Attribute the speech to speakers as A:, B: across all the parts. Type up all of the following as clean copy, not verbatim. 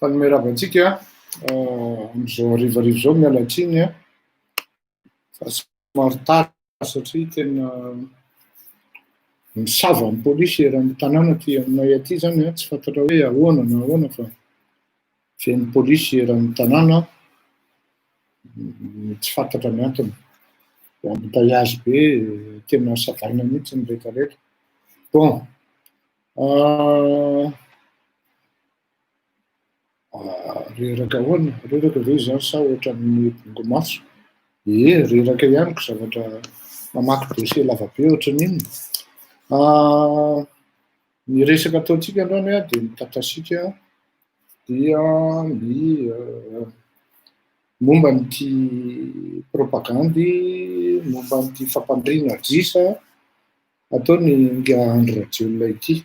A: Faly miarahaba antsika amin'izao harivariva izao, miala tsiny an, fa somary tara satria tena misava ny polisy eran'ny tanàna aty aminay aty izany an, tsy fantatra hoe ahoana na ahoana fa feno polisy eran'ny tanàna, tsy fantatra ny antony. Embouteillage be, tena savaina mihitsy ny rehetrarehetra. Bon, reraka ahoana? Reraka ve izany sa ohatran'ny bongo maso? Ie, reraka ihany ko zavatra mamaky dossier lava be ohatran'inona. Ny resaka ataontsika androany dia ny tatasika dia ny momba an'ity propagandy, momba an'ity fampandriana adrisa ataon'i Ingahy Andry Rajoelina ity.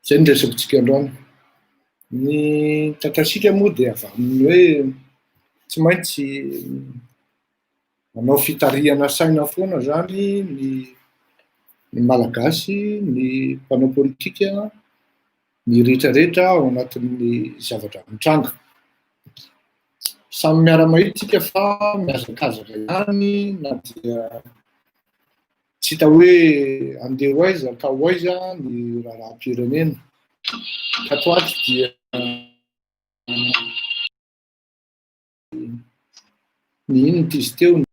A: Izay no resakintsika androany. Ny tatasika moa dia avy amin'ny hoe tsy maintsy manao fitarihana saina foana izany ny ny Malagasy, ny mpanao politika, ny rehetrarehetra ao anatin'ny zavatra mitranga. Samy miara-mahita isika fa mihazakazaka ihany na dia Tsy hita hoe andeha ho aiza ka ho aiza ny raharaham-pirenena. Tato ato dia ny inona ity izy teo, ny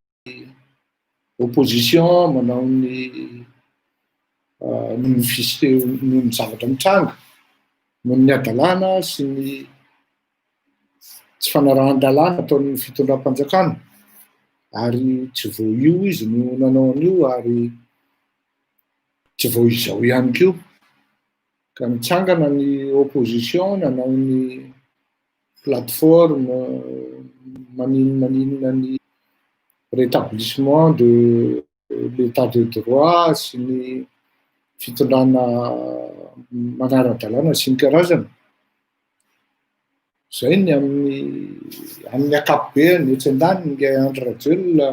A: opposition manao ny noho ny fiseho noho ny zavatra mitranga, noho ny hadalana sy ny tsy fanarahan-dalàna ataon'ny fitondram-panjakana ary tsy vao io izy no nanao an'io ary tsy vao izao ihany koa ka nitsangana ny opposition nanao ny plateforme maninona maninona ny rétablissement de l'état de droit sy ny fitondrana manara-dalàna sy ny karazany. Izay ny amin'ny amin'ny ankapobeny, etsy andaniny ingahy Andry Rajoelina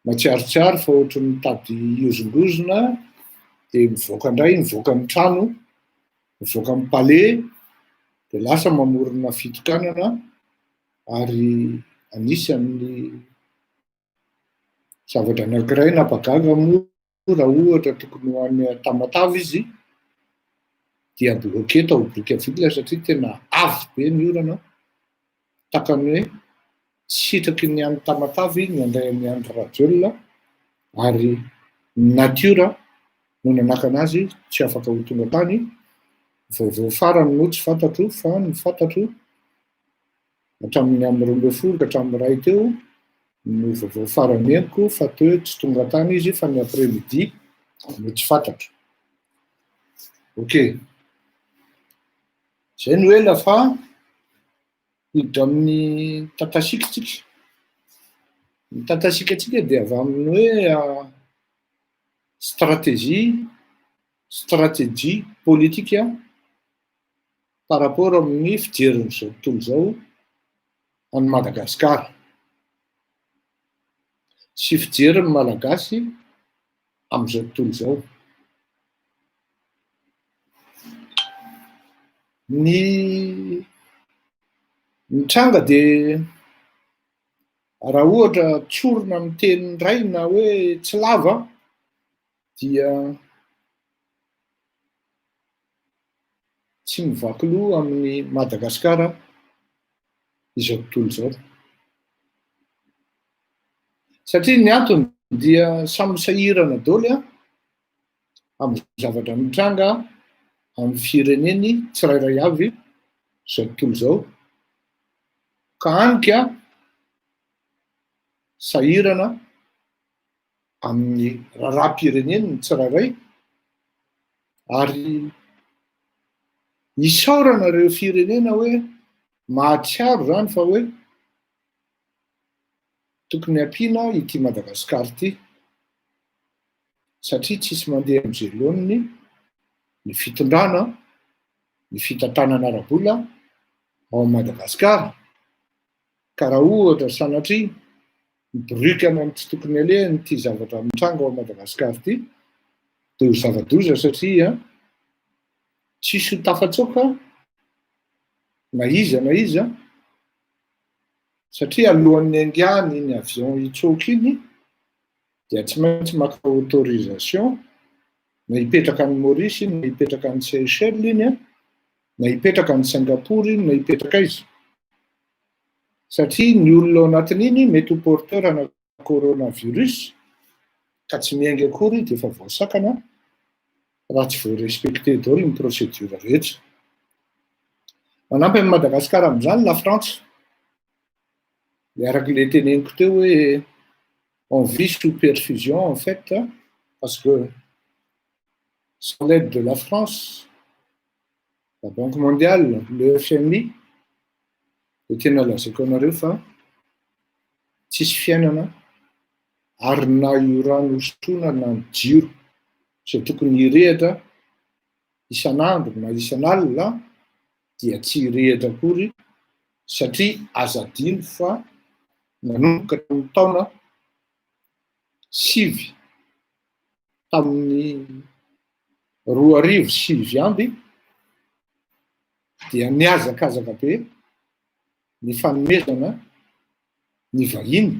A: matsiarotsiaro fa ohatran'ny mitady hihozongozona dia mivoaka indray, mivoaka ny trano, mivoaka ny palais dia lasa mamorona fitokanana ary anisan'ny zavatra anankiray nampagaga moa raha ohatra tokony ho any Tamatave izy dia bloqué tao Brickaville satria tena avo be ny orana, takany hoe tsy sitraky ny any Tamatave ny handray an'i Andry Rajoelina ary ny natiora no nanakana azy tsy afaka ho tonga tany, vaovao farany moa tsy fantatro fa ny fantatro hatramin'ny amin'ny 12 ka hatramin'ny iray teo no vaovao farany henoko fa toa hoe tsy tonga tany izy fa ny après midi no tsy fantatro. Ok. Zay no ela fa hiditra amin'ny tatasika tsika. Ny tatasika tsika dia avy amin'ny hoe stratégie, stratégie politique par rapport amin'ny fijerin'izao tontolo izao an'i Madagasikara sy fijerin'ny Malagasy amin'izao tontolo izao. Ny ny tranga dia raha ohatra tsorina amin'ny teny iray na hoe tsy lava dia Tsy mivaky loha amin'i Madagasikara izao tontolo izao. Satria ny antony dia samy sahirana daholo amin'ny zavatra mitranga amin'ny fireneny tsirairay avy izao tontolo izao, ka hany ka sahirana amin'ny raharaham-pireneny ny tsirairay ary isaorana ireo firenena hoe mahatsiaro izany fa hoe tokony hampiana ity Madagasikara ity satria tsisy mandeha amin'izay laoniny ny fitondrana, ny fitantanana ara-bola ao Madagasikara ka raha ohatra sanatria mibirioka any amin'ny tsy tokony alehany ity zavatra mitranga ao Madagasikara ity dia ho zava-doza satria tsisy ho tafatsoaka na iza na iza satria alohan'ny haingany iny avion hitsoaka iny dia tsy maintsy maka autorisation na hipetraka any Maurice iny na hipetraka any Seychelles iny na hipetraka any Singapour iny na hipetraka aiza. Satria ny olona ao anatin'iny mety ho porteur ana coronavirus ka tsy miainga akory dia efa voasakana raha tsy voa-respecter daholo ny procédure rehetra. Manampy an'i Madagasikara amin'izany la Frantsa. Le araka le teneniko teo hoe on vit sous perfusion en fait, parce que sans l'aide de la France, la Banque mondiale, le FMI, de tena lazaiko anareo fa tsisy fiainana ary na io rano hosotroina na ny jiro izay tokony hirehitra isan'andro na isan'alina dia tsy hirehitra akory satria aza adino fa nanomboka tamin'ny taona sivy tamin'ny 2009 dia nihazakazaka be ny fanomezana ny vahiny,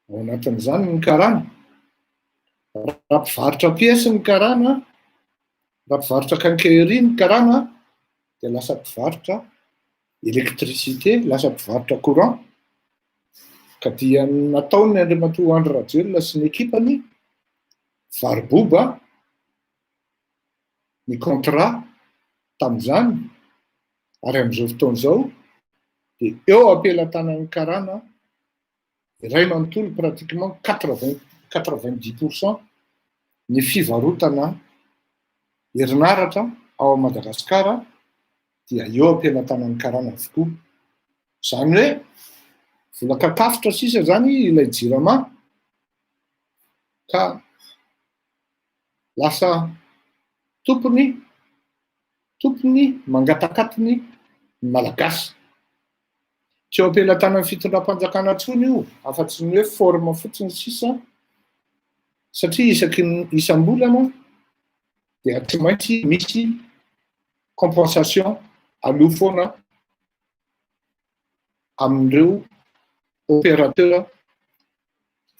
A: ao anatin'izany ny karana. Raha mpivarotra piesy ny karana, raha mpivarotra quincaillerie ny karana dia lasa mpivarotra électricité, lasa mpivarotra courant. Ka dia nataony Andriamatoa Andry Rajoelina sy ny ekipany varoboba ny contrat tamin'izany ary amin'izao fotoana izao dia eo am-pelatanan'ny karana iray manontolo, pratiquement 80, 90% ny fivarotana herinaratra ao Madagasikara dia eo am-pelatanan'ny karana avokoa. Izany hoe vola kakafotra sisa izany ilay Jirama ka lasa tompony mangatakatiny ny Malagasy. Tsy eo am-pelatanan'ny fitondram-panjakana intsony io, afa-tsy ny hoe forme fotsiny sisa, satria isaky ny isam-bolana dia tsy maintsy misy compensation aloha foana amin'ireo opérateur,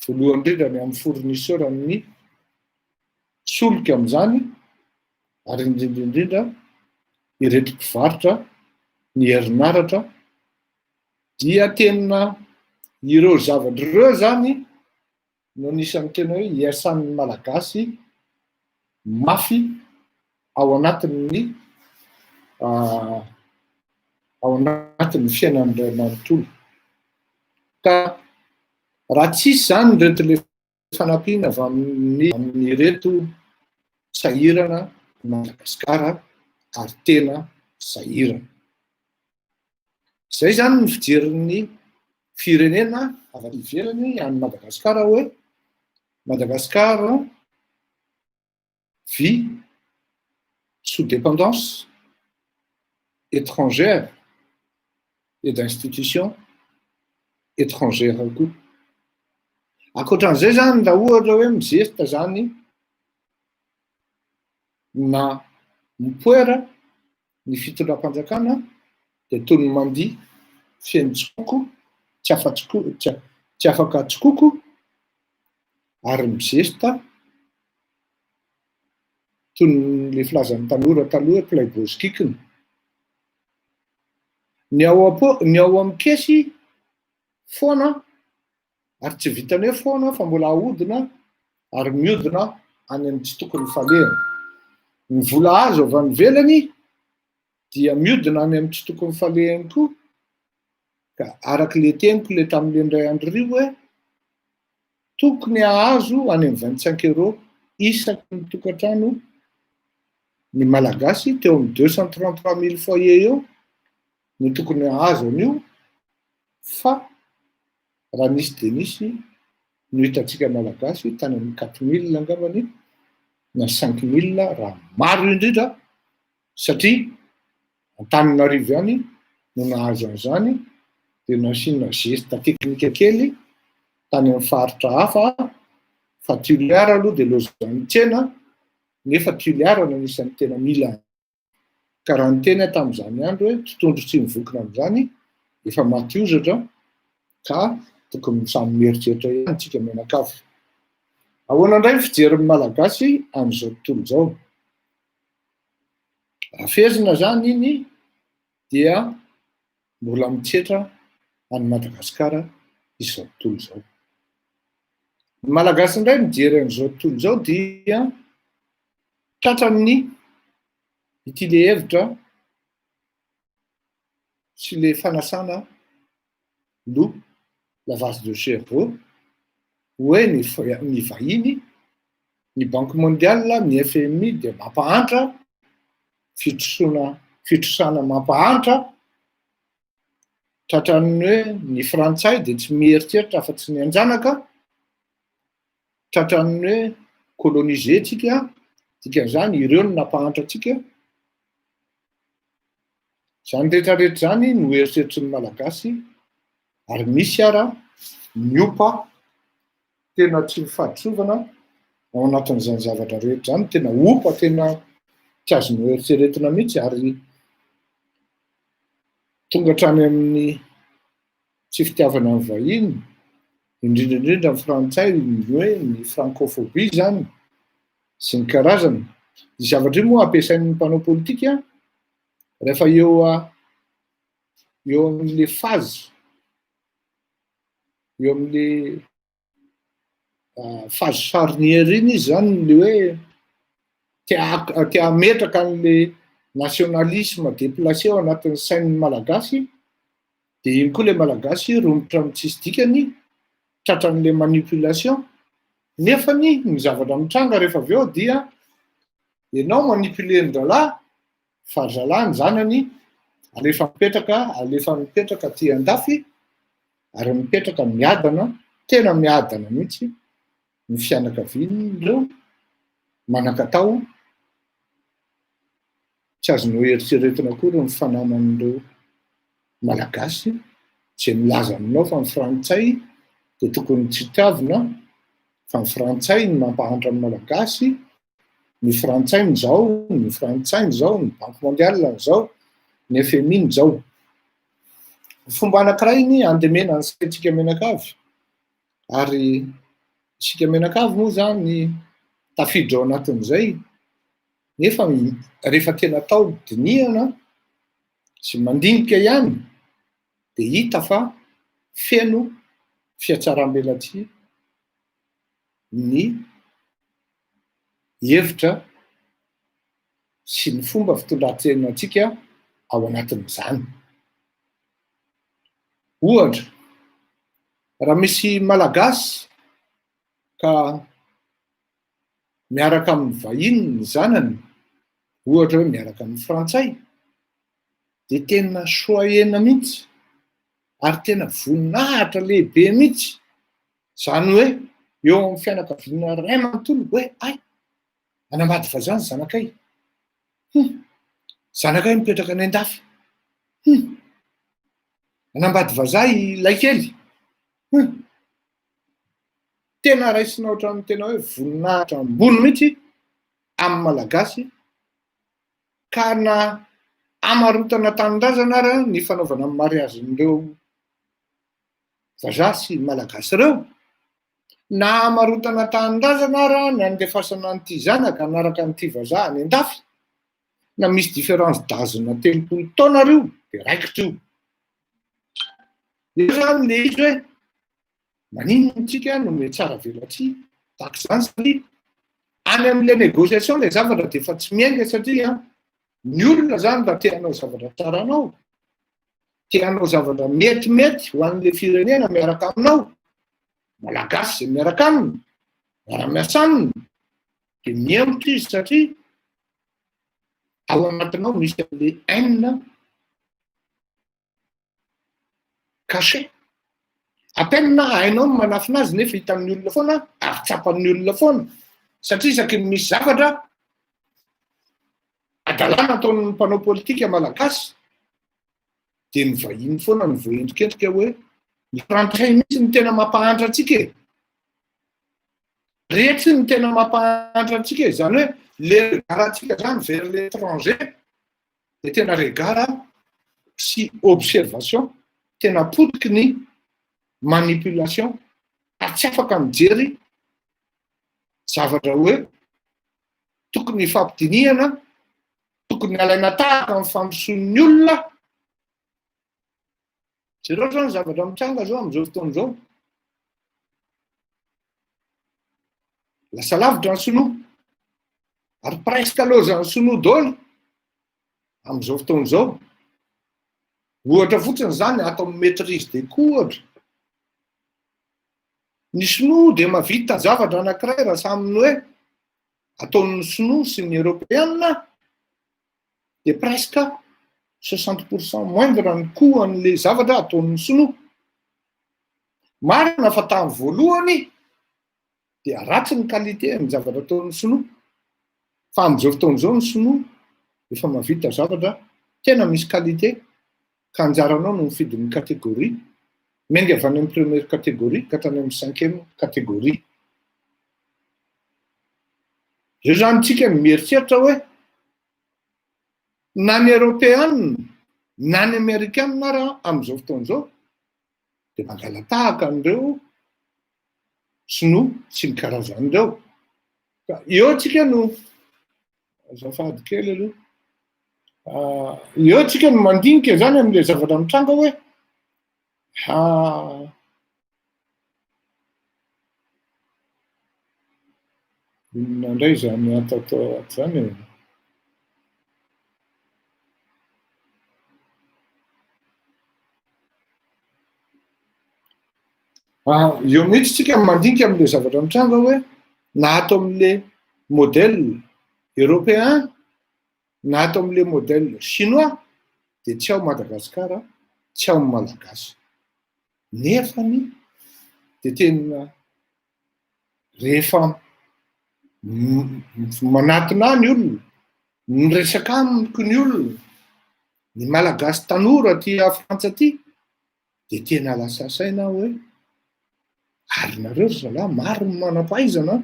A: voalohany indrindra ny amin'ny fournisseur amin'ny solika amin'izany, ary indrindra indrindra ireto mpivarotra ny herinaratra. Dia tena ireo zavatra ireo zany no anisan'ny tena hoe iasan'ny Malagasy mafy ao anatin'ny fiainany ray manontolo. Ka raha tsisy zany reto le fanampiana avy amin'ireto, sahirana Madagasikara ary tena sahirana. Zay zany ny fijerin'ny firenena avy any ivelany any Madagasikara hoe Madagasikara vit sous dépendance étrangère et d'institutions étrangères koa. Ankoatran'izay zany, raha ohatra hoe mizesta zany na mipoera ny fitondram-panjakana de toy ny mandihy feno tsikoko tsy afa-tsiko tsy afaka tsikoko ary mizesta toy ny le filazan'ny tanora taloha hoe playboy. Ny ao am-po, ny ao amin'ny kesy foana, ary tsy vitany hoe foana fa mbola ahodina ary miodina any amin'ny tsy tokony falehany. Ny vola azo avy any ivelany dia miodina any amin'ny tsy tokony falehany koa. Ka araky le teniko le tamin'le indray andro rio hoe tokony hahazo any amin'ny 25 euros isaky ny tokantrano ny Malagasy teo amin'ny 233 000 foyer eo no tokony hahazo an'io, fa raha nisy de nisy no hitantsika Malagasy tany amin'ny 4000 angambany na 5000 raha maro indrindra, satria Antananarivo ihany no nahazo an'izany, de nasiana geste teknika kely tany amin'ny faritra hafa. Fa Toliara aloha de lozan'ny tsena, nefa Toliara no anisan'ny tena mila. Ka raha niteny aho tamin'izany andro hoe tontondro tsy mivokona amin'izany efa maty hozatra, ka tokony samy mieritreritra ihany tsika mianakavy. Ahoana indray ny fijerin'ny Malagasy amin'izao tontolo izao? Raha fehezina zany iny dia mbola mitsetra. an'i Madagasikara izao tontolo izao. Ny Malagasy indray mijery an'izao tontolo izao dia tratran'ny ity le hevitra sy le fanasana loha, lavage de cerveau, hoe ny ny vahiny, ny banque mondiale, ny FMI dia mampahantra, fitrosoana fitrosana mampahantra, tratran'ny hoe ny frantsay dia tsy mieritreritra afa-tsy ny anjanaka, tratran'ny hoe colonisé tsika, dikan'izany ireo no nampahantra antsika. Izany rehetra rehetra izany no eritreritry ny Malagasy ary misy ara ny opa tena tsy mifaditrovana ao anatin'izany zavatra rehetra izany, tena opa tena tsy azonao eritreretina mihitsy ary tonga hatrany amin'ny tsy fitiavana ny vahiny, indrindra indrindra ny frantsay, ny hoe ny francophobie izany sy ny karazany. Io zavatra io moa ampiasain'ny mpanao politika rehefa eo eo amin'le phase, eo amin'le phase charnière iny izy zany le hoe te te hametraka an'le nationalisme déplacé ao anatin'ny sain'ny malagasy, de iny koa le malagasy romotra amin'ny tsisy dikany, tratran'le manipulation, nefany ny zavatra mitranga rehefa avy eo dia ianao manipuler-n-drahalahy fa ry zalahy ny zanany alefa mipetraka, alefa mipetraka aty andafy ary mipetraka miadana, tena miadana mihitsy ny fianakavian'ireo manan-katao, tsy azonao eritreretina akory ny fananan'ireo Malagasy izay milaza aminao fa ny frantsay dia tokony tsy tiavina fa ny frantsay no mampahantra ny Malagasy, ny frantsay no zao, ny frantsay no zao, ny banque mondiale no zao, ny FMI no zao. Fomba anankiray iny andemena ny saintsika mianakavy ary isika mianakavy moa zany tafiditra ao anatin'izay nefa rehefa tena atao dinihana sy mandinika ihany dia hita fa feno fihatsaram-belatsihy ny hevitra sy ny fomba fitondran-tenantsika ao anatin'izany. Ohatra, raha misy Malagasy ka miaraka amin'ny vahiny ny zanany, ohatra hoe miaraka amin'ny frantsay, dia tena choyena mihitsy ary tena voninahitra lehibe mihitsy, izany hoe eo amin'ny fianakaviana iray manontolo hoe hay, hanambady vazaha ny zanakay, hum, zanakay mipetraka any an-dafy, hum, hanambady vazaha ilaikely, hum. Tena raisina ohatran'ny tena hoe voninahitra ambony mihitsy amin'ny Malagasy ka na hamarotana tanindrazana ara ny fanaovana ny mariazin'ireo vazaha sy Malagasy ireo, na hamarotana tanindrazana ara ny andefasana an'ity zanaka hanaraka an'ity vazaha any an-dafy, na misy différence d'âge-na 30 taona ary io de raikitra io. Eo zany le izy hoe maninona tsika no mihatsara velatsihy tahaka izany satria any amin'ilay négociation ilay zavatra dia efa tsy miainga satria ny olona zany raha te hanao zavatra tsara anao, te hanao zavatra metimety ho an'ilay firenena miaraka aminao, malagasy izay miaraka aminy, miara-miasa aminy, dia mihemotra izy satria ao anatinao misy an'ilay haine Caché. À peine hainao ny manafina azy nefa hitan'ny olona foana ary tsapan'ny olona foana satria isaky ny misy zavatra adalàna ataon'ny mpanao politika malagasy dia ny vahiny foana no voaendrikendrika hoe ny frantsay mihitsy no tena mampahantra antsika e. Retsy no tena mampahantra antsika e. Izany hoe le regard-ntsika zany vers l'étranger dia tena regard sy observation tena potiky ny manipulation ary tsy afaka mijery zavatra hoe tokony hifampidinihana, tokony alaina tahaka ny fandrosoan'ny olona. Jereo zao ny zavatra mitranga zao amin'izao fotoana izao. Lasa lavitra ny sinoa. Ary presque lozan'ny sinoa daholo amin'izao fotoana izao. Ohatra fotsiny izany ato amin'ny maîtrise des coûts ohatra. Ny sinoa dia mahavita zavatra anankiray raha samy ny hoe ataon'ny sinoa sy ny eoropeana dia presque 60% moindre ny coût an'le zavatra ataon'ny sinoa. Marina fa tamin'ny voalohany dia ratsy ny qualité ny zavatra ataon'ny sinoa. Fa amin'izao fotoana izao ny sinoa efa mahavita zavatra tena misy qualité ka anjaranao no mifidy ny catégorie, miainga avy any amin'ny première catégorie ka hatrany amin'ny cinquième catégorie. Zay zany tsika no mieritreritra hoe na ny eropeanina na ny amerikanina ara amin'izao fotoana izao dia mangala-tahaka an'ireo sinoa sy ny karazan'ireo. Ka eo tsika no azafady kely aloha. Ah, eo tsika no mandinika zany amin'ilay zavatra mitranga hoe ah, inona indray izany ato ato izany e? Ah, eo mihitsy tsika mandinika amin'ilay zavatra mitranga hoe na ato amin'ilay modèle européen na ato amin'ilay modèle chinois dia tsy ao Madagasikara, tsy ao amin'ny Malagasy. Nefany dia tena rehefa manatona ahy ny olona, miresaka amiko ny olona, ny Malagasy tanora aty Frantsa aty, dia tena lasa saina aho hoe ary nareo ry zalahy maro ny manam-pahaizana an,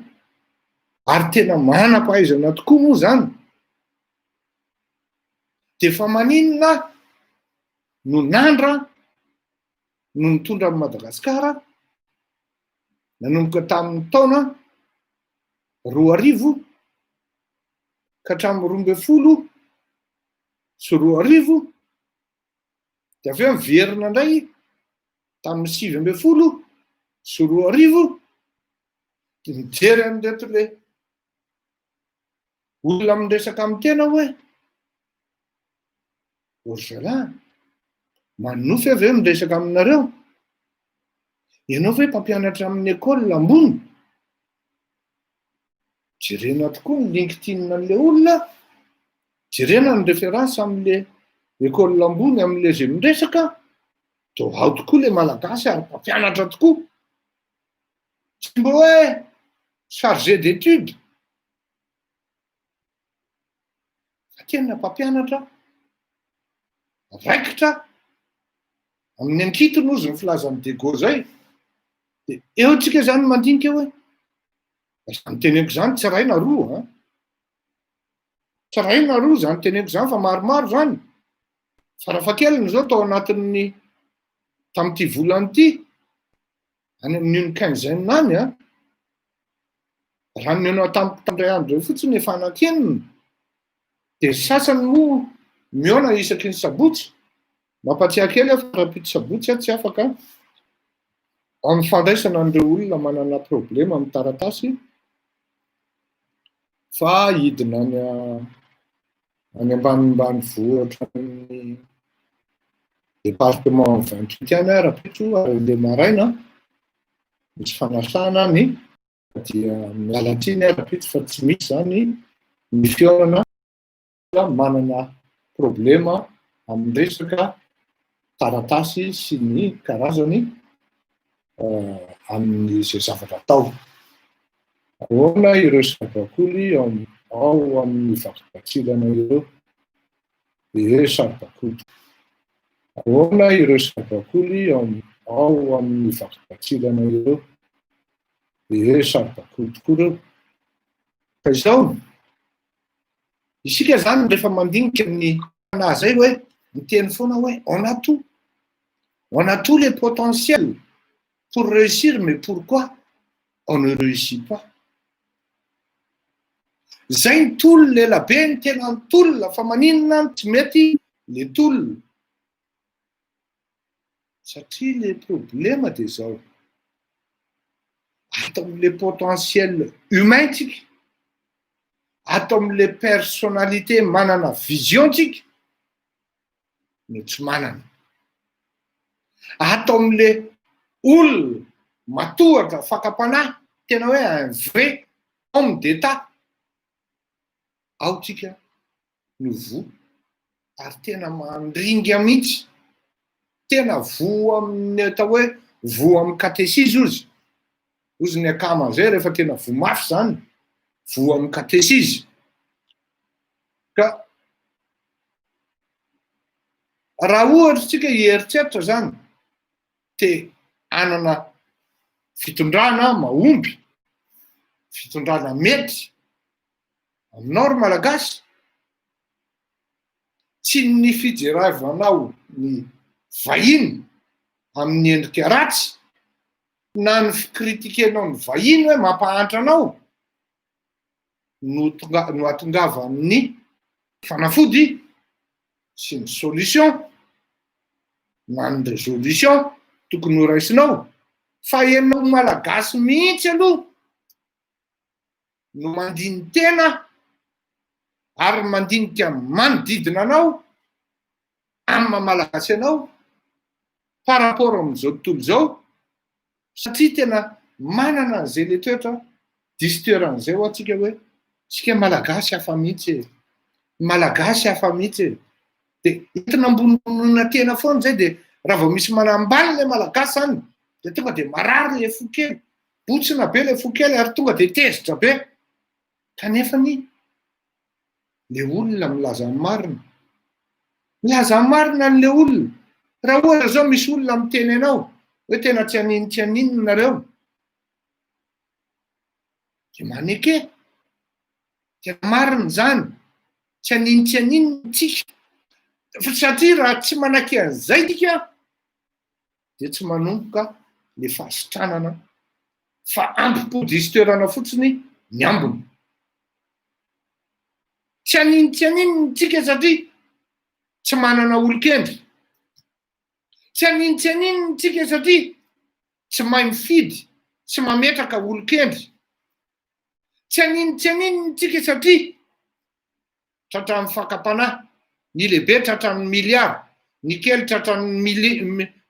A: ary tena manam-pahaizana tokoa moa izany, dia fa maninona aho no nandra no nitondra an'i Madagasikara nanomboka tamin'ny taona 2000 ka hatramin'ny 2012, dia avy eo niverina indray tamin'ny 2019, dia nijery an'ireto le olona miresaka amin'ny tena hoe ô ry zalahy, manonofy aho ve miresaka aminareo? Ianao ve mpampianatra amin'ny école ambony? Jerena tokoa ny LinkedIn an'ilay olona, jerena ny référence amin'ilay école ambony amin'ilay izay miresaka, dia ao tokoa ilay malagasy ary mpampianatra tokoa. Tsy mba hoe chargé d'études, fa tena mpampianatra raikitra amin'ny ankitony hozy ny filazan'i Diego zay. Dia eo tsika zany mandinika hoe zany teneniko zany tsy ray na roa an, tsy ray na roa zany teneniko zany fa maromaro zany. Farafahakeliny zao tao anatin'ny tamin'ity volana ity, any amin'ny une quinzaine any an, raha ny nihaona tamiko tamin'indray andro eo fotsiny efa anankenina, dia ny sasany moa mihaona isaky ny sabotsy, mampatsiahy kely aho fa rahampitso sabotsy aho tsy afaka amin'ny fandraisana an'ireo olona manana problema amin'ny taratasy fa hidina any any ambanimbanivohitra any département 28 any aho rahampitso ary andeha maraina misy fanasana any dia miala tsiny aho rahampitso fa tsy misy zany ny fihaonana manana problema amin'ny resaka taratasy sy ny karazany amin'izay zavatra atao. Ahoana ireo saribakoly ao amin'ny vakim-patsilana ireo? Ee, saribakoly. Ahoana ireo saribakoly ao amin'ny vakim-patsilana ireo? Ee, saribakoly tokoa ireo. Fa izao, isika zany rehefa mandinika ny fanahy zay hoe miteny foana hoe on a tout, on a tous les potentiels pour réussir mais pourquoi on ne réussit pas? Zay ny tolona ela be ny tena ny tolona fa maninona no tsy mety le tolona? Satria le problema de zao, ato am'le potentiel humain tsika, ato am'le personnalité manana vision tsika no tsy manana, ato am'le olona matohatra fakam-panahy, tena hoe un vrai homme d'état ao tsika no voa, ary tena mandringa mihitsy, tena voa amin'ny atao hoe voa amy katesizy ozy ozy ny akama zay. Rehefa tena voa mafy zany, voa amy katesizy. Ka raha ohatra tsika hieritreritra zany te anana fitondrana mahomby, fitondrana mety aminao ry Malagasy, tsy ny fijeravanao ny vahiny amin'ny endrika ratsy na ny fikritikenao ny vahiny hoe mampahantra anao no tonga no ahatongavan'ny fanafody sy ny solution na ny résolution tokony ho raisinao, fa ianao Malagasy mihitsy aloha no mandiny tena ary mandinika manodidina anao amy maha Malagasy anao par rapport am'izao tontolo izao, satria tena manana an'izay le toetra diso toeran'izay ho atsika hoe tsika Malagasy hafa mihitsy e, Malagasy hafa mihitsy e, de entina ambonina tena foana zay. De raha vao misy manambany le Malagasy zany de tonga de marary le fo kely, botsina be le fo kely, ary tonga de tezitra be. Kanefany le olona milaza ny marina, milaza ny marina an'le olona. Raha ohatra zao misy olona miteny anao hoe tena tsy anino tsy aninona nareo, de maneke tena marina zany, tsy anino tsy aninona tsika, fa satria raha tsy manaky an'izay tika de tsy manomboka le fahasitranana, fa ampy diso toerana fotsiny ny ambiny. Tsy anino tsy aninona tsika satria tsy manana olo-kendry, tsy anino tsy aninona tsika satria tsy mahay mifidy, tsy mametraka olo-kendry, tsy anino tsy aninona tsika satria tratran'ny fakam-panahy, ny lehibe tratran'ny milliard, ny kely tratran'ny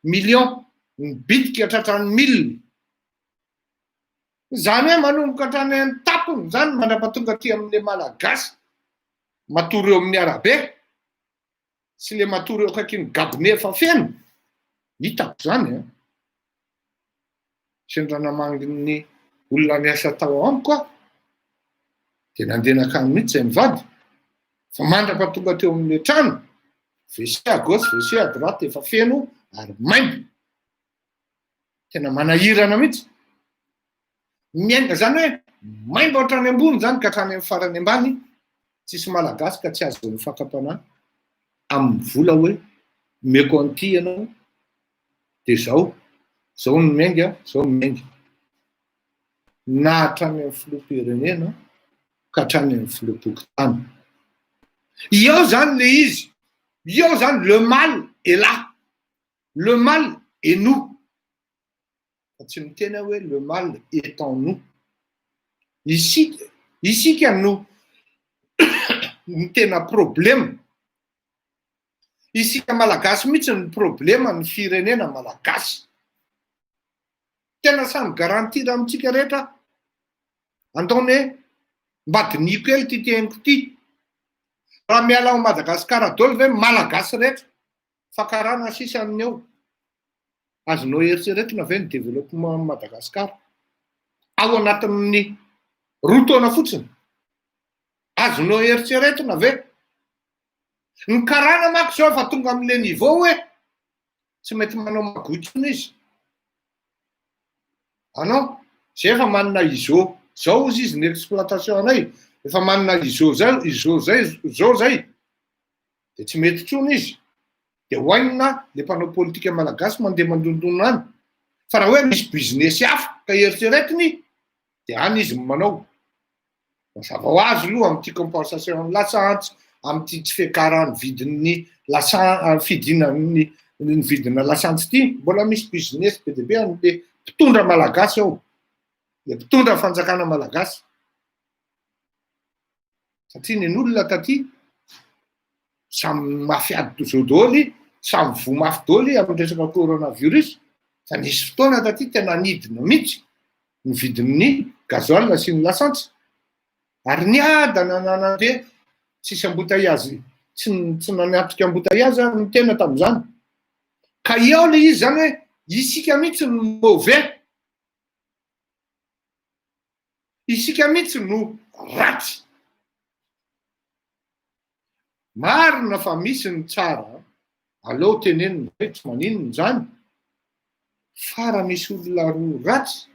A: million, ny bitika tratran'ny mille. Zany hoe manomboka hatrany an-tampony zany mandra-pahatonga aty amin'le Malagasy matory eo amin'ny arabe sy le matory eo akaikin'ny gabone efa feno. Hitako zany a, sendra namangin'ny olona niasa tao amiko aho, de nandeha nakany mihitsy zay mivady, fa mandra-pahatonga teo amin'le trano, WC à gauche, WC à droite efa feno ary maimbo, tena manahirana mihitsy. Miainga zany hoe maimbo hatrany ambony zany ka hatrany amin'ny farany ambany, tsisy Malagasy ka tsy azon'ny fakam-panahy amin'ny vola hoe meko an'ity ianao de zao zao no miainga, zao no miainga, na hatrany amin'ny filoham-pirenena ka hatrany amin'ny filoham-pokontany. Eo zany le izy, eo zany le mal est là, le mal est nous, fa tsy miteny aho hoe le mal est en nous. Isika, isika no ny tena problema, isika Malagasy mihitsy ny problema ny firenena Malagasy. Tena samy garantir amintsika rehetra. Andaony hoe mba diniko kely ty teniko ty, raha miala ao Madagasikara daholo ve Malagasy rehetra, fakarana sisa aminy eo, azonao eritreretina ve ny développement Madagasikara ao anatin'ny 2 taona fotsiny? Azonao eritreretina ve ny karana manko zao fa tonga am'le niveau hoe tsy mety manao magouille intsony izy anao zay efa manana ISO zao ozy izy ny exploitation anay efa manana ISO zay, ISO zay zao zay, de tsy mety intsony izy, de hoainina le mpanao politika malagasy mandeha mandondona any. Fa raha hoe misy business hafa ka eritreretiny, de any izy manao. Mazava ho azy aloha am'ty compensation ny lasantsy, am'ty tsy fiakarany vidin'ny lasan fidinany. ny vidina lasantsy ity, mbola misy business be dia be an'le mpitondra malagasy ao, le mpitondra fanjakana malagasy. Satria ny olona taty samy mafy ady zao daholo, samy voa mafy daholo amin'ny resaka coronavirus, fa nisy fotoana taty tena nidina mihitsy ny vidin'ny gasoil sy ny lasantsy. Ary niadana na nandeha tsisy embouteillage, tsy tsy nanatrika embouteillage ny tena tamin'izany. Ka eo le izy zany hoe isika mihitsy no mauvais, isika mihitsy no ratsy. Marina fa misy ny tsara, aleo tenenina hoe tsy maninona izany, fa raha misy olona roa ratsy,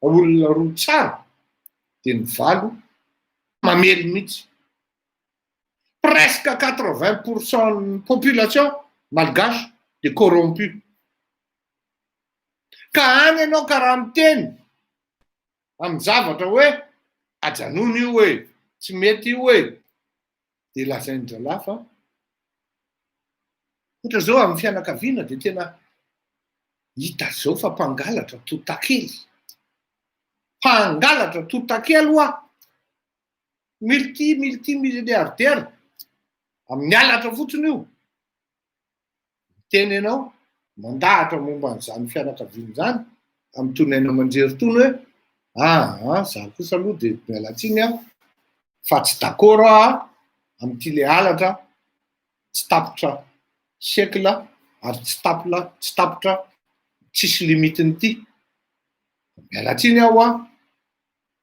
A: olona roa tsara, dia ny valo mamely mihitsy. Presque 80% ny population malgache dia corrompu. Ka any ianao ka raha miteny amin'ny zavatra hoe ajanony io e, tsy mety io e, dia lazain-drahalahy fa ohatra zao amin'ny fianakaviana dia tena hita zao fa mpangalatra totakely, mpangalatra totakely hoa, multi multi milliardaire amin'ny halatra fotsiny io. Miteny ianao, mandahatra momba an'izany fianakaviana izany amin'itony haino aman-jery itony hoe aa za kosa aloha dia miala tsiny aho fa tsy d'accord aho amin'ity le halatra tsy tapitra siècle ary tsy tapla tsy tapitra tsisy limite-ny ity. Miala tsiny aho hoa,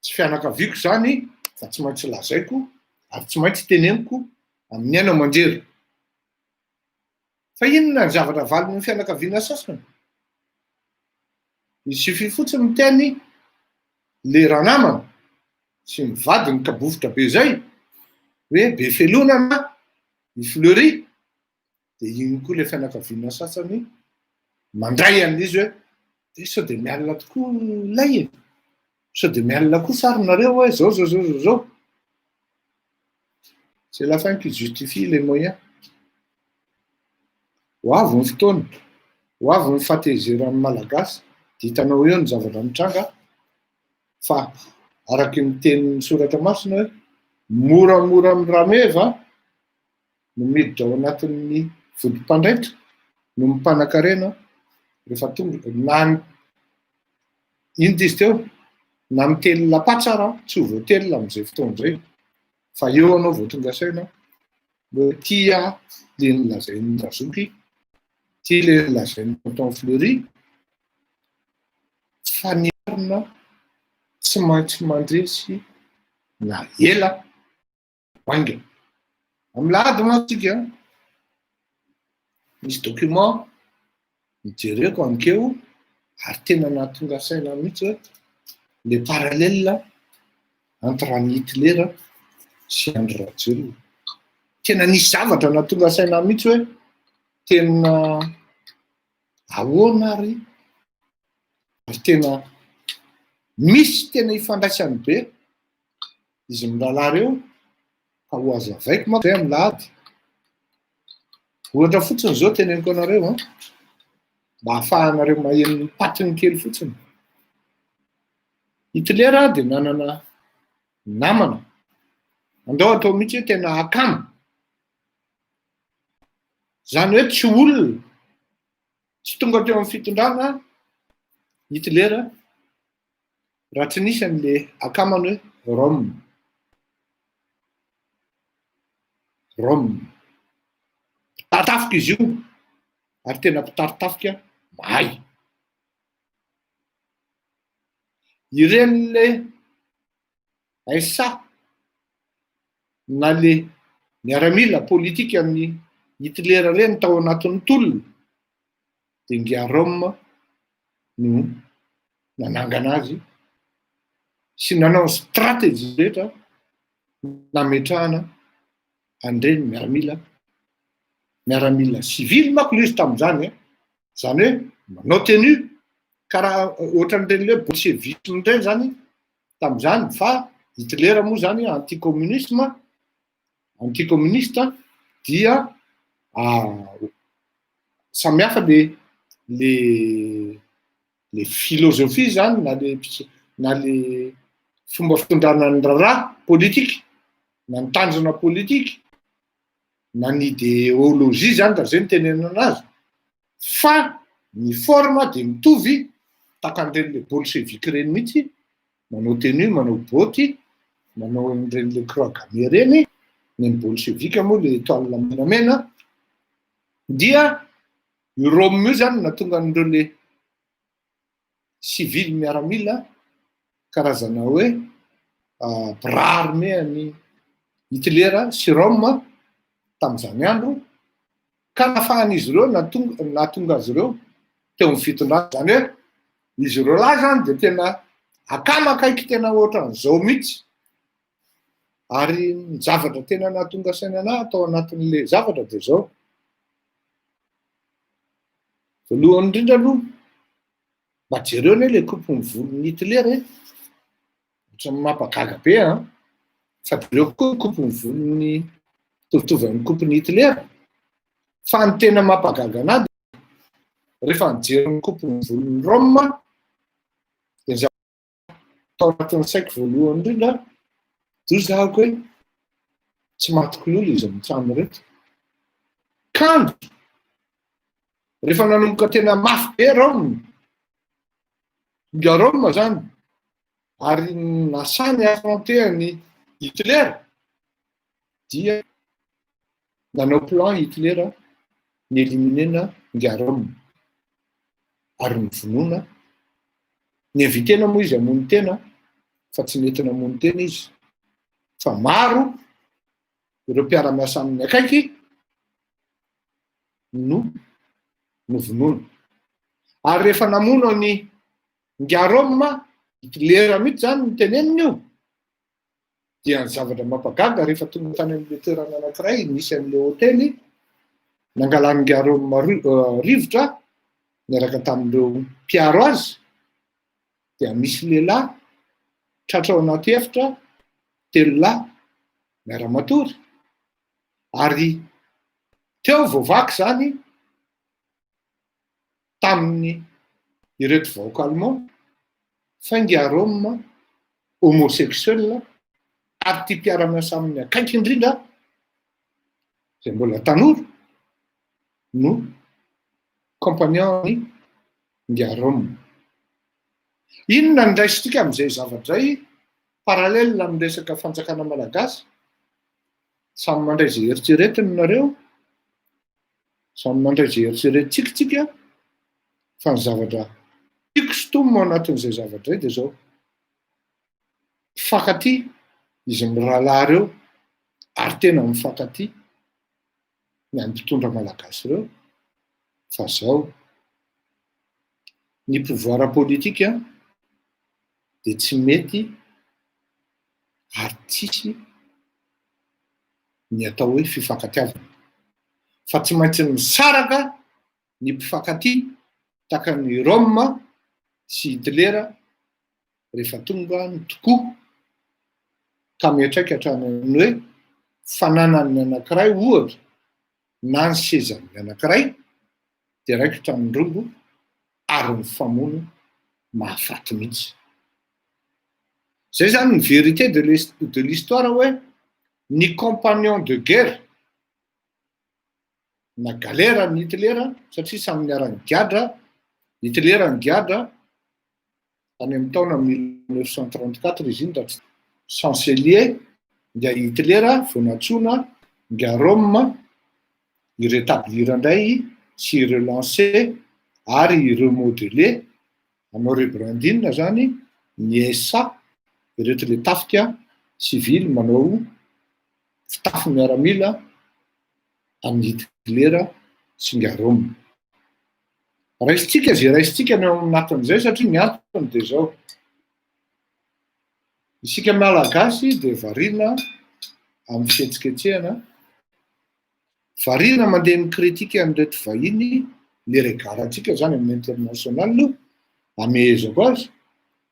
A: tsy fianakaviako izany fa tsy maintsy lazaiko ary tsy maintsy teneniko amin'ny haino aman-jery. Fa inona ny zavatra avalin'ny fianakaviana sasany? Il suffit fotsiny miteny le ranamana sy ny vadiny kabofotra be zay hoe be felonana i Fleury de iny koa le fianakaviana sasany mandray an'izy hoe de sao de mialona tokoa lay e, sao de mialona koa sary nareo hoe zao zao zao zao zao. C'est la fin qui justifie les moyens. Ho avy ny fotoana, ho avy ny fahatezeran'ny Malagasy, dia hitanao eo ny zavatra mitranga fa araky ny tenin'ny soratra masina hoe moramora amin'ny rameva no miditra ao anatin'ny vodi-mpandraitra no mpanankarena rehefa tonga na inona izy teo na mitelina patsa ara tsy ho voatelina amin'izay fotoana izay fa eo anao vao tonga saina hoe tia le nolazain'ny Razoky, tia le nolazain'ny Tonton Fleury fa ny marina tsy maintsy mandresy na ela haingana. Amin'ny lahady mantsy tsika misy document nijereko ankeo ary tena nahatonga saina mihitsy hoe le parallèle entre an'i Hitler sy Andry Rajoelina. Tena nisy zavatra nahatonga saina mihitsy hoe tena ahoana ary ary tena misy tena ifandraisany be izy mirahalahy ireo ka ho azavaiko manko zay amin'ny lahady. Ohatra fotsiny zao teneniko anareo an, mba ahafahanareo maheno ny patiny kely fotsiny. Hitler dia nanana namana, andao atao mihitsy hoe tena akama. Zany hoe tsy olona, tsy tonga teo amin'ny fitondrana Hitler raha tsy nisy an'le akamany hoe Rome. Rome. Mpitari-tafika izy io ary tena mpitari-tafika mahay. Ireny le SA na le miaramila politika ny Hitler ireny tao anatin'ny tolona dia ingahy Rome no nanangana azy sy nanao ny stratégie rehetra nametrahana an'ireny miaramila miaramila sivily manko ilay izy tamin'izany e, zany hoe manao tenue karaha ohatran'ireny le bolchevisme ireny zany tamin'izany fa Hitler moa zany anti-communisme anti-communiste dia. Samihafa le le le philosophie zany na le na le fomba fitondrana ny raharaha politika na ny tanjona politika na ny idéologie zany raha zay no tenenana anazy, fa ny forme de mitovy tahaka an'ireny le bolchevique reny mihitsy, manao tenue, manao boty, manao an'ireny le croix gammée reny. Ny any bolchevique moa le étoile menamena. Dia io Rome io zany natonga an'ireo le civil miaramila karazana hoe bras armé any Hitler sy Rome tam'izany andro, ka nafahan'izy ireo natonga nahatonga azy ireo teo amin'ny fitondrana. Zany hoe izy ireo lahy zany de tena akama akaiky, tena ohatran'izao mihitsy. Ary ny zavatra tena nahatonga saina anahy atao anatin'le zavatra de zao: voalohany indrindra aloha, mba jereo anie le coupe ny volon'ny Hitler e, ohatran'ny mampagaga be an, fa jereo koa ny coupe ny volony mitovitovy amin'ny coupe ny Hitler. Fa ny tena mampagaga anahy de rehefa nijery ny coupe ny volon'ny Rome, de ny tao anatin'ny saiko voalohany indrindra dozahako hoe tsy matiko lolo izy mitsamy reto. Kanjo rehefa nanomboka tena mafy be Rome nga Rome zany ary nasany affronter ny Hitler, dia nanao plan Hitler ny éliminena nga Rome ary ny vonoana ny invitena moa izy hamono tena, fa tsy nentina hamono tena izy, fa maro ireo mpiara-miasa aminy akaiky no novonoana. Ary rehefa namono any nga Rome Hitler mihitsy zany ny teneniny io, dia ny zavatra mampagaga, rehefa tonga tany am'le toerana anankiray misy an'le hôtely nangalany nga Rome rivotra niaraka tamin'ireo mpiaro azy, dia misy lehilahy tratra ao anaty efitra, telo lahy miara-matory, ary teo voavaky zany tamin'ny ireto vahoaka allemand fa nga Rome homosexuel, ary ty mpiara-miasa aminy akaiky indrindra zay mbola tanora no compagnon ny nga Rome. Inona ny raisitsika am'izay zavadray parallèle amy resaka fanjakana malagasy? Samy mandray zay eritreretiny nareo, samy mandray zay eritreretitsika tsika, fa ny zavatra tiako sintomina ao anatin'izay zavatra zay de zao: mifankatia izy mirahalahy reo, ary tena mifankatia ny any mpitondra malagasy reo. Fa zao, ny pouvoir politique de tsy mety ary tsisy ny atao hoe fifankatiavana, fa tsy maintsy misaraka ny mpifankatia tahaka ny Rome sy Hitler rehefa tonga ny tokoa ka miatraika hatrany amin'ny hoe fananany anankiray ohatra na ny sezany anankiray, de raikitra ny rombo ary ny famono mahafaty mihitsy. Zay zany ny vérité de l'histoire hoe ny compagnon de guerre na galère ny Hitler, satria samy niara-nigadra. Hitler nigadra tany amin'ny taona 1934 izy iny raha tsy chancelier nga Hitler vao nantsoina nga Rome i-rétablir indray sy i-relancer ary i-remodeler, hanao rebranding zany ny SA ireto, le tafika sivily manao fitafy miaramila amin'ny Hitler sy nga Rome. Raisitsika zay raisitsika ny ao anatin'izay, satria ny antony de zao: isika malagasy de variana amin'ny fihetsiketsehana, variana mandeha mi-critique an'ireto vahiny, le regard antsika zany amin'ny international io amehezako azy.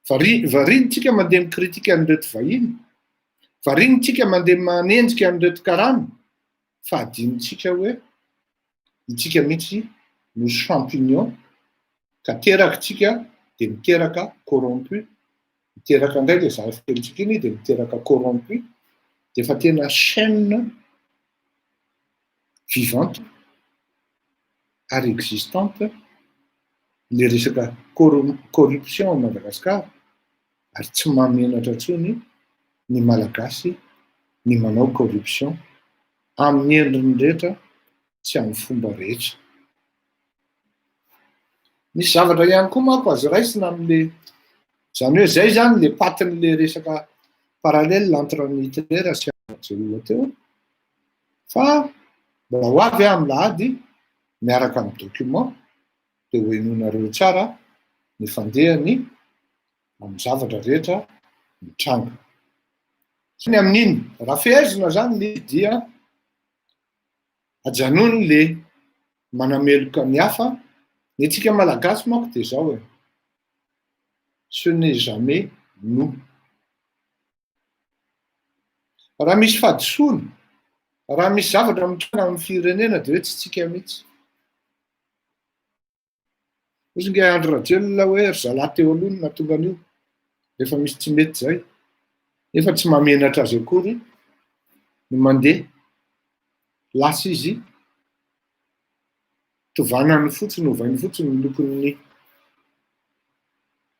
A: Variana tsika mandeha mi-critique an'ireto vahiny, variana tsika mandeha manenjika an'ireto karana, fa adinontsika hoe itsika mihitsy. no champignon ka teraka tsika de miteraka corrompu, miteraka indray le zafikelitsika iny de miteraka corrompu, de efa tena chaîne vivante ary existante le resaka corruption à Madagasikara, ary tsy mahamenatra intsony ny Malagasy ny manao corruption amin'ny endriny rehetra sy amin'ny fomba rehetra. Misy zavatra ihany koa manko azo raisina am'le zany hoe zay zany le patin'le resaka parallèle entre ny Hitler sy Rajoelina teo, fa mbola ho avy aho amy lahady miaraka amy document de ho henoinareo tsara ny fandehany amy zavatra rehetra mitranga. Sy ny amin'iny raha fehezina zany le dia ajanony le manameloka ny hafa. Ny antsika Malagasy manko de zao e, ce n'est jamais nous. Raha misy fahadisoana, raha misy zavatra mitranga amy firenena, de hoe tsy tsika mihitsy. Ozy nge Andry Rajoelina hoe ry zalahy teo aloha no nahatonga an'io rehefa misy tsy mety zay, nefa tsy mahamenatra azy akory ny mandeha lasa izy, tovanany fotsiny, ovainy fotsiny ny lokon'ny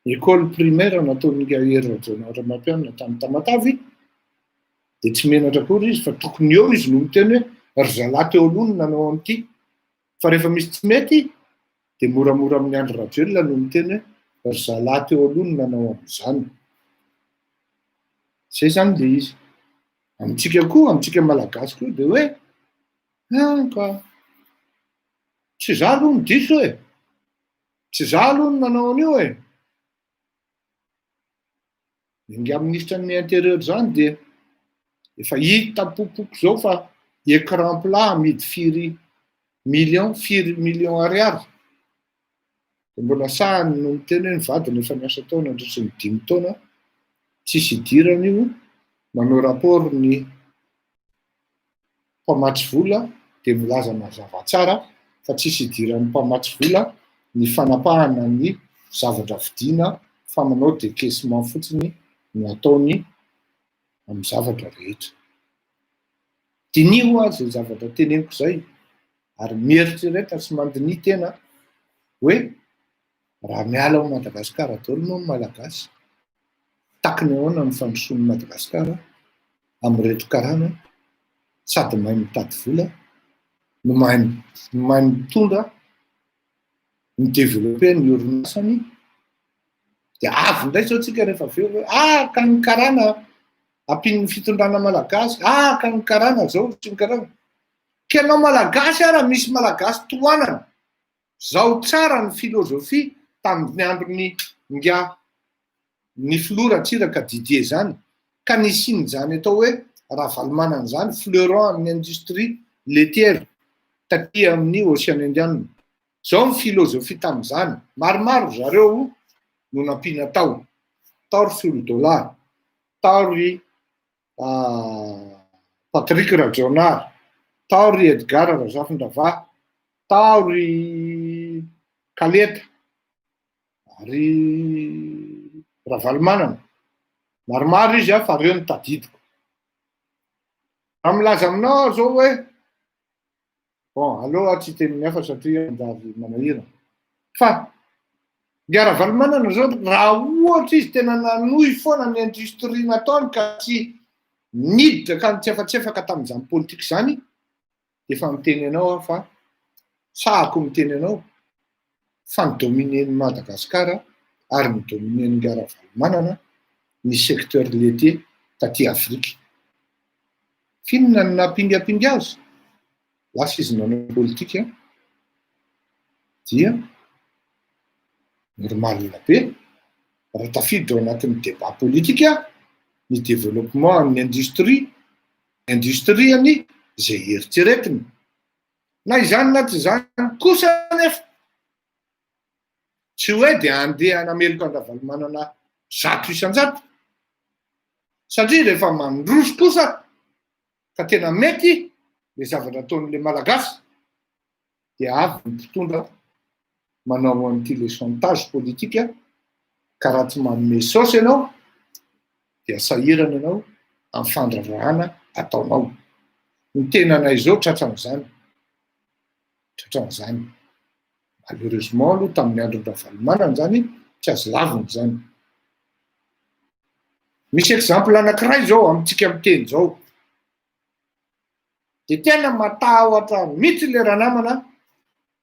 A: école primaire nataony Hery Rajaonarimampianina tany Tamatavy, de tsy menatra akory izy, fa tokony eo izy no miteny hoe ry zalahy teo aloha no nanao an'ity. Fa rehefa misy tsy mety de moramora amin'ny Andry Rajoelina no miteny hoe ry zalahy teo aloha no nanao an'izany. Zay zany le izy. Amitsika koa, amitsika Malagasy koa, de hoe ka tsy za aloha no diso e, tsy za aloha no nanao an'io e. Ny ministre ny intérieur zany de efa hita popoko zao fa écran plat amidy firy million, firy million ariary, de mbola sahany no miteny hoe ny vadiny efa niasa tao nandritry ny 5 taona, tsisy idirany io. Manao rapport ny mpamatsy vola de milaza mazava tsara fa tsisy idiran'ny mpamatsy vola ny fanapahana ny zavatra vidiana, fa manao décaissement fotsiny no ataony amy zavatra rehetra. Diniho azy zay zavatra teneniko zay ary mieritrereta sy mandinia tena hoe raha miala ao Madagasikara daholo moa ny Malagasy, takiny ahoana ny fandrosoan'ny Madagasikara am'ireto karana sady mahay mitady vola no mahay mitondra mi-développer ny orinasany? De avy indray zao tsika rehefa avy eo hoe ka ny karana ampian'ny fitondrana malagasy, ka ny karana zao tsy ny karana ke anao Malagasy ara misy Malagasy tohanana zao tsara. Ny filozofia tamin'ny androny nga ny filoha Ratsiraka Didier zany ka nisiny zany atao hoe Ravalomanana zany, fleuron amin'ny industrie laitière taty amin'ny Océan Indien zao. Ny filozofia tam'izany, maromaro zareo no nampiana tao tao ry folo dolary tao, ry Patrick Rajaonary tao, ry Edgar Razafindravahy tao, ry Kaleta ary Ravalomanana, maromaro izy a, fa reo ny tadidiko. Raha milaza aminao aho zao hoe bon, aloha tsy teniny hafa satria anjary manahirana, fa ny Ravalomanana zao, raha ohatra izy tena nanohy foana ny industrie nataony ka tsy niditra ka nitsefatsefaka tam'izany politika zany, efa miteny anao aho fa sahako miteny anao fa ny dominer ny Madagasikara ary ny dominer ny Ravalomanana ny secteur laitier taty Afrika. F'inona ny nampingampinga azy? Lasa izy nanao politika dia normal be raha tafiditra ao anatin'ny débat politika ny développement amin'ny industriany zay eritreretina. Na izany na tsy izany kosa nefa, tsy hoe de andeha nameloka an-dRavalomanana 100%, satria rehefa mandroso kosa ka tena mety le zavatra ataon'le Malagasy, de avy ny mpitondra. manao an'ity le chantage politique ka raha tsy manome saosy ianao dia sahirana ianao amin'ny fandrarahana ataonao. Ny tenanay izao tratran'izany, tratran'izany. Malheureusement aloha tamin'ny andron-dRavalomanana izany tsy azo lavina izany. Misy exemple anankiray izao amintsika miteny izao. De tena matahotra mihitsy le ranamana,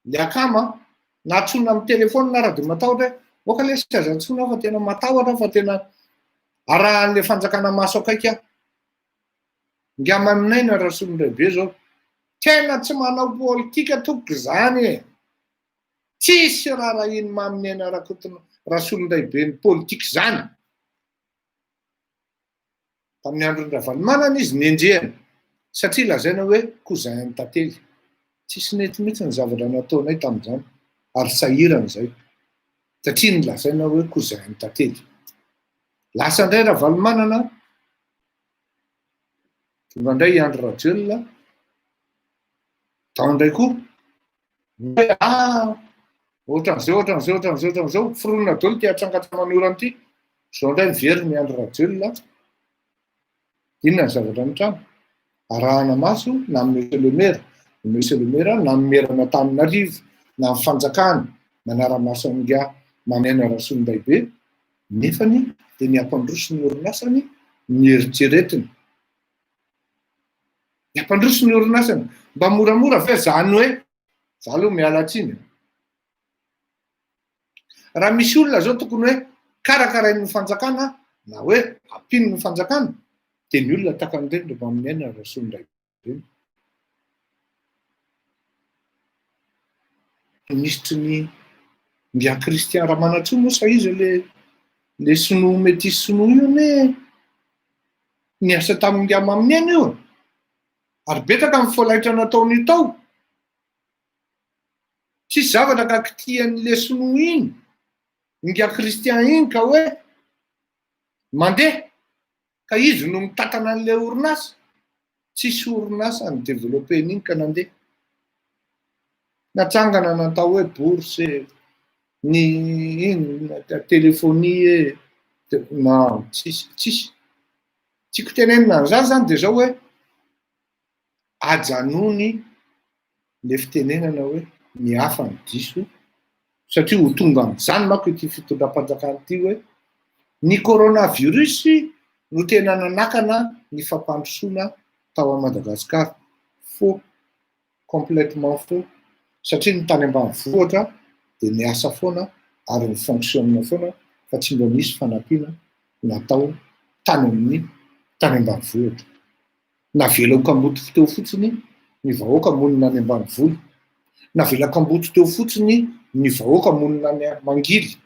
A: le akama, na antsoina amin'ny téléphone ara de matahotra hoe aoka lesy tsy azo antsoina aho fa tena matahotra aho fa tena arahan'le fanjakana maso akaiky aho. Ingahy Maminaina Rasolondraibe zao, tena tsy manao politika tompoko zany e! Tsisy raharahian'i Maminaina Rakoto Rasolondraibe ny politika zany. Tamin'ny andron'i Ravalomanana izy nenjehina satria lazaina hoe cousin an'i Tantely. Tsisy nety mihitsy ny zavatra nataonay tamin'izany ary sahirana izay satria nolazaina hoe cousin an'i Tantely. Lasa indray Ravalomanana, tonga indray i Andry Rajoelina, tao indray koa hoe ah ohatran'izao, ohatran'izao, ohatran'izao, ohatran'izao, foronina daholo ity hatsangatsaman'orana ity. Izao indray miverina i Andry Rajoelina, inona ny zavatra mitranga? Arahana maso na amin'ny Monsieur le maire, ny Monsieur le maire na ny maire an'Antananarivo na ny fanjakana manara-maso an'ingahy Manaina Rasolondraibe, nefany dia ny hampandroso ny orinasany no eritreretiny. Ny hampandroso ny orinasany. Mba moramora ve zany hoe, za aloha miala tsiny e. Raha misy olona zao tokony hoe karakarain'ny fanjakana na hoe ampian'ny fanjakana dia ny olona tahaka an'ireny ry Maminiaina Rasolondraibe ireny. Minisitry ny Ingahy Christian Ramanantsoa moa sa iza le le sinoa metisy sinoa io anie niasa tamin'ingahy Maminiaina io e. Ary betsaka ny folaitra nataon'io tao. Tsisy zavatra ka kitihan'le sinoa iny, ingahy Christian iny ka hoe mandeha ka izy no mitantana an'le orinasa. Tsisy orinasa ni-developper-ny iny ka nandeha. Natsangana natao hoe bourse e, ny inona téléphonie e, non tsisy, tsisy. Tiako tenenina an'izany zany de zao hoe ajanony le fitenenana hoe ny hafa no diso satria ho tonga amin'izany manko ity fitondram-panjakana ity hoe ny coronavirus no tena nanakana ny fampandrosoana tao à Madagasikara. Faux, complètement faux satria ny tany ambanivohitra dia niasa foana ary ni-fonctionne foana fa tsy mba nisy fanampiana natao tany amin'ny tany ambanivohitra. Navela ho kamboty teo fotsiny ny vahoaka monina any ambanivolo. Navela kamboty teo fotsiny ny vahoaka monina any Mangily.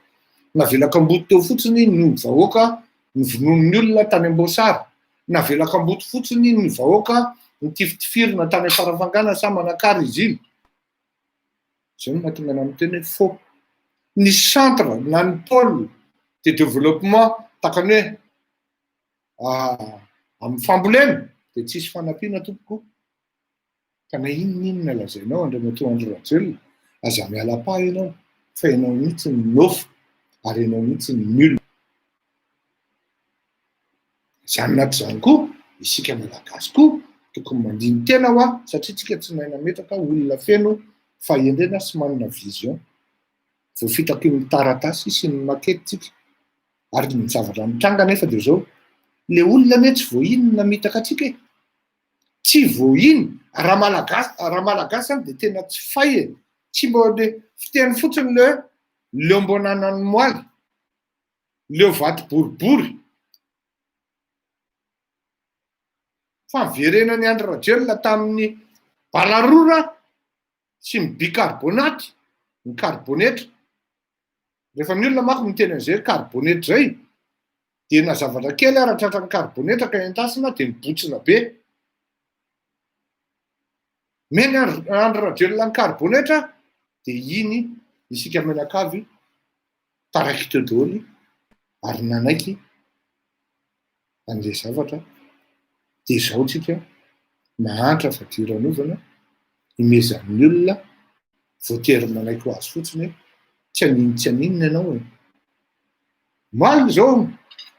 A: Navela kamboty teo fotsiny ny vahoaka novonoin'ny olona tany Amboasary. Navela kamboty fotsiny ny vahoaka nitifitifirina tany Farafangana sa Manakara izy iny. Izay no mahatonga anah miteny hoe faux. Ny centre na ny pôle de développement tahaka ny hoe Amin'ny fambolena dia tsisy fanampiana tompoko ka na inona inona lazainao Andriamatoa Andry Rajoelina, aza miala pa ianao fa ianao mihitsy no nofo ary ianao mihitsy no nul. Izany anaty izany koa isika Malagasy koa tokony mandini-tena hoa satria tsika tsy nahay nametraka olona feno fahendrena sy manana vision. Voafitaky ny taratasy sy ny maquette tsika. Ary ny zavatra mitranga anefa dia izao, le olona anie tsy voahiny ny namitaka antsika e! Tsy voahiny, raha malagasy, raha malagasy zany dia tena tsy fay e! Tsy mba le fiteny fotsiny le hoe leo mbô nanan'ny moaly, leo vato boribory. Fa niverenan'i Andry Rajoelina tamin'ny balarora sy ny bicarbonate, ny karibonetra. Rehefa ny olona manko miteny an'izay hoe karibonetra izay, dia na zavatra kely ara tratran'ny karibonetra ka entasina dia mibontsina be. Meny Andry Rajoelina ny karibonetra dia iny isika mianakavy taraiky teo daholo ary nanaiky an'ilay zavatra dia izao tsika mahantra fadiranovana imezan'ny olona voatery manaiky ho azy fotsiny hoe. Tsy haninona tsy haninona ianao e. Omaly izao,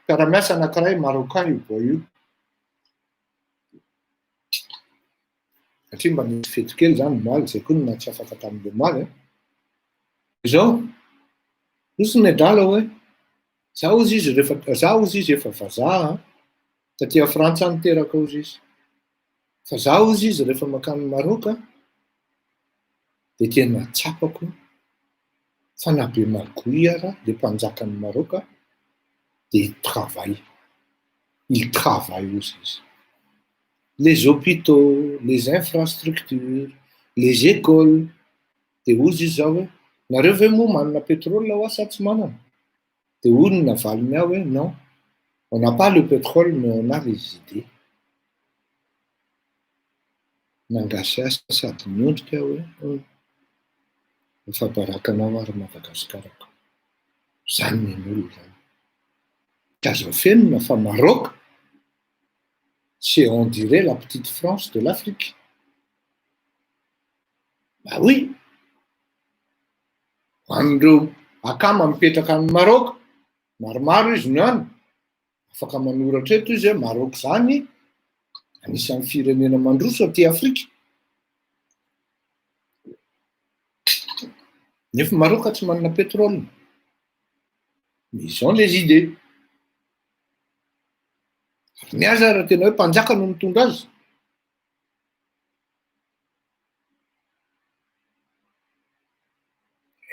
A: mpiara-miasa anankiray Marocain io boay io. Satria mba nisy fety kely izany omaly, izay koa no naha tsy afaka tamin'ilay omaly an. Izao, hozy ny adala hoe, za hozy izy rehefa, za hozy izy efa vazaha an, taty a Frantsa aho niteraka hozy izy. Fa za hozy izy rehefa mankany Maroc dia tena tsapako fa na be magouille ara le mpanjakan'i Maroc dia il travaille, il travaille hozy izy. Les hôpitaux, les infrastructures, les écoles, dia hozy izy za hoe nareo ve moa manana pétrole hoa sa tsy manana? Dia hoy ny navaliny ahy hoe non, on n'a pas le pétrole mais on a les idées. Nangasihasy sady niondrika aho hoe hum, efa baraka anao aho ry Madagasikarako. Izany ny an'olona izany. Tsy azo afenina fa Maroc, c'est on dirait la petite France de l'Afrique. Bah oui! Ho an'ireo akama mipetraka any Maroc, maromaro izy no any, afaka manoratra eto izy hoe Maroc izany anisan'ny firenena mandroso aty Afrika. Nefa Maroc tsy manana pétrole. Mais ils ont les idées. Ary ny azy ary tena hoe mpanjaka no mitondra azy.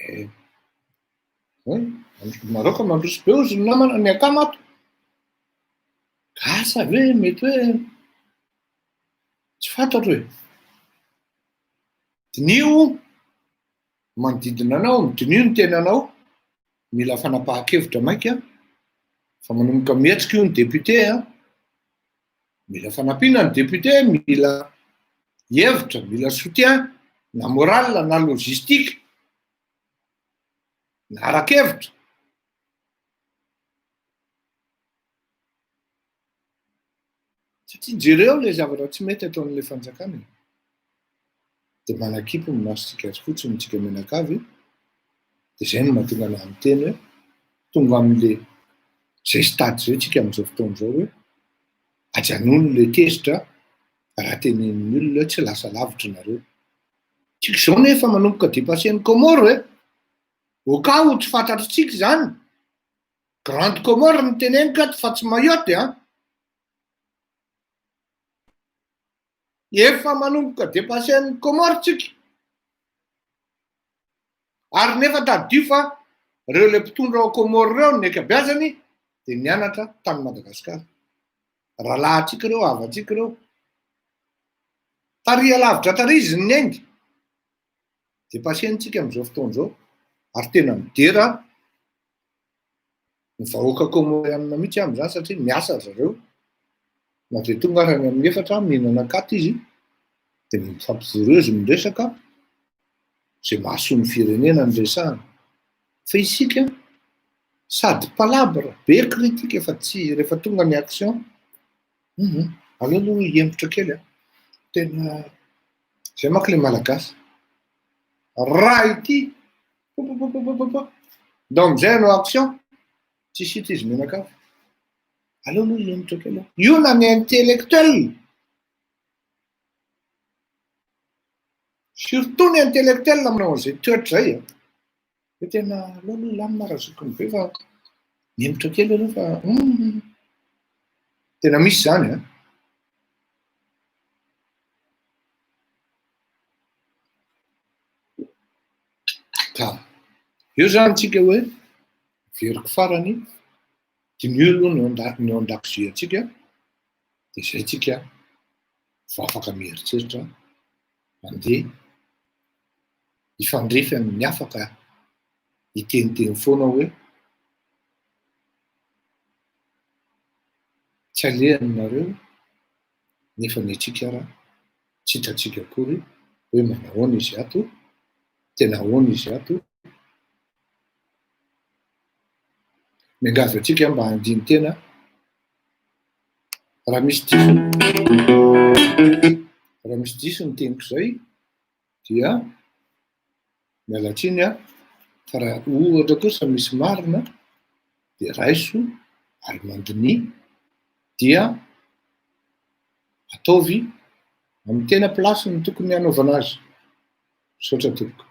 A: Eh. Maroc mandroso be ozy ny namana ny akama ato. Asa ve mety hoe tsy fantatro e. Diniho manodidina anao, diniho ny tenanao, mila fanapahan-kevitra maika fa manomboka mihetsika io ny député an. Mila fanampiana ny député, mila hevitra, mila soutien na moral na logistique na ara-kevitra. Satria jereo ilay zavatra tsy mety ataon'ilay fanjakana e. Dia manakipy ny masontsika fotsiny tsika mianakavy, dia izay no mahatonga anah miteny hoe tonga amin'le zay stade zay tsika amin'izao fotoana izao hoe ajanony le tezitra raha tenenin'ny olona hoe tsy lasa lavitra nareo. Tsika izao nefa manomboka dépasser ny Comores e! Au cas où tsy fantatritsika izany, Grande Comore no teneniko eto fa tsy Mayotte an! Efa manomboka dépasser ny Comores tsika. Ary nefa tadidio fa reo le mpitondra ao Comores reo ny ankabeazany dia nianatra tany Madagasikara. Rahalahintsika reo, havantsika reo. Tary alavitra tary izy ny niainga. Dépasser-ntsika amin'izao fotoana izao ary tena midera ny vahoaka Comorianina mihitsy aho amin'izany satria miasa ry zareo na dia tonga ary any amin'ny efatra mihinana akato izy dia mifampivory eo izy miresaka izay mahasoa ny firenena no resahana fa isika sady palabre be critique fa tsy rehefa tonga ny action hum aleo aloha hihemotra kely a tena zay manko le malagasy raha ity Popopopopopop. Ndao amizay hanao action. Tsisy hita izy mianakavy. Aleo aloha hihemotra kely aho. Io na ny intellectuel. Surtout ny intellectuel manao an'izay toetra zay a. Hoe tena aleo aloha hilamina razokiny be fa mihemotra kely aloha fa hum. Tena misy zany an. Ka eo zany tsika hoe veriko farany, diniho aloha ny ao an-da- ny ao an-dakoziantsika, de zay tsika vao afaka mieritreritra mandeha hifandrefy amin'ny hafa ka hiteniteny foana hoe tsy alehany nareo nefa ny antsika ara tsy hitantsika akory hoe manahoana izy ato, tena ahoana izy ato. Miangavy antsika mba handini-tena raha misy diso raha misy diso ny teniko izay dia miala tsiny aho. Fa raha ohatra kosa misy marina dia raiso ary mandiniha dia ataovy amin'ny tena place-ny tokony hanaovana azy. Misaotra tompoko.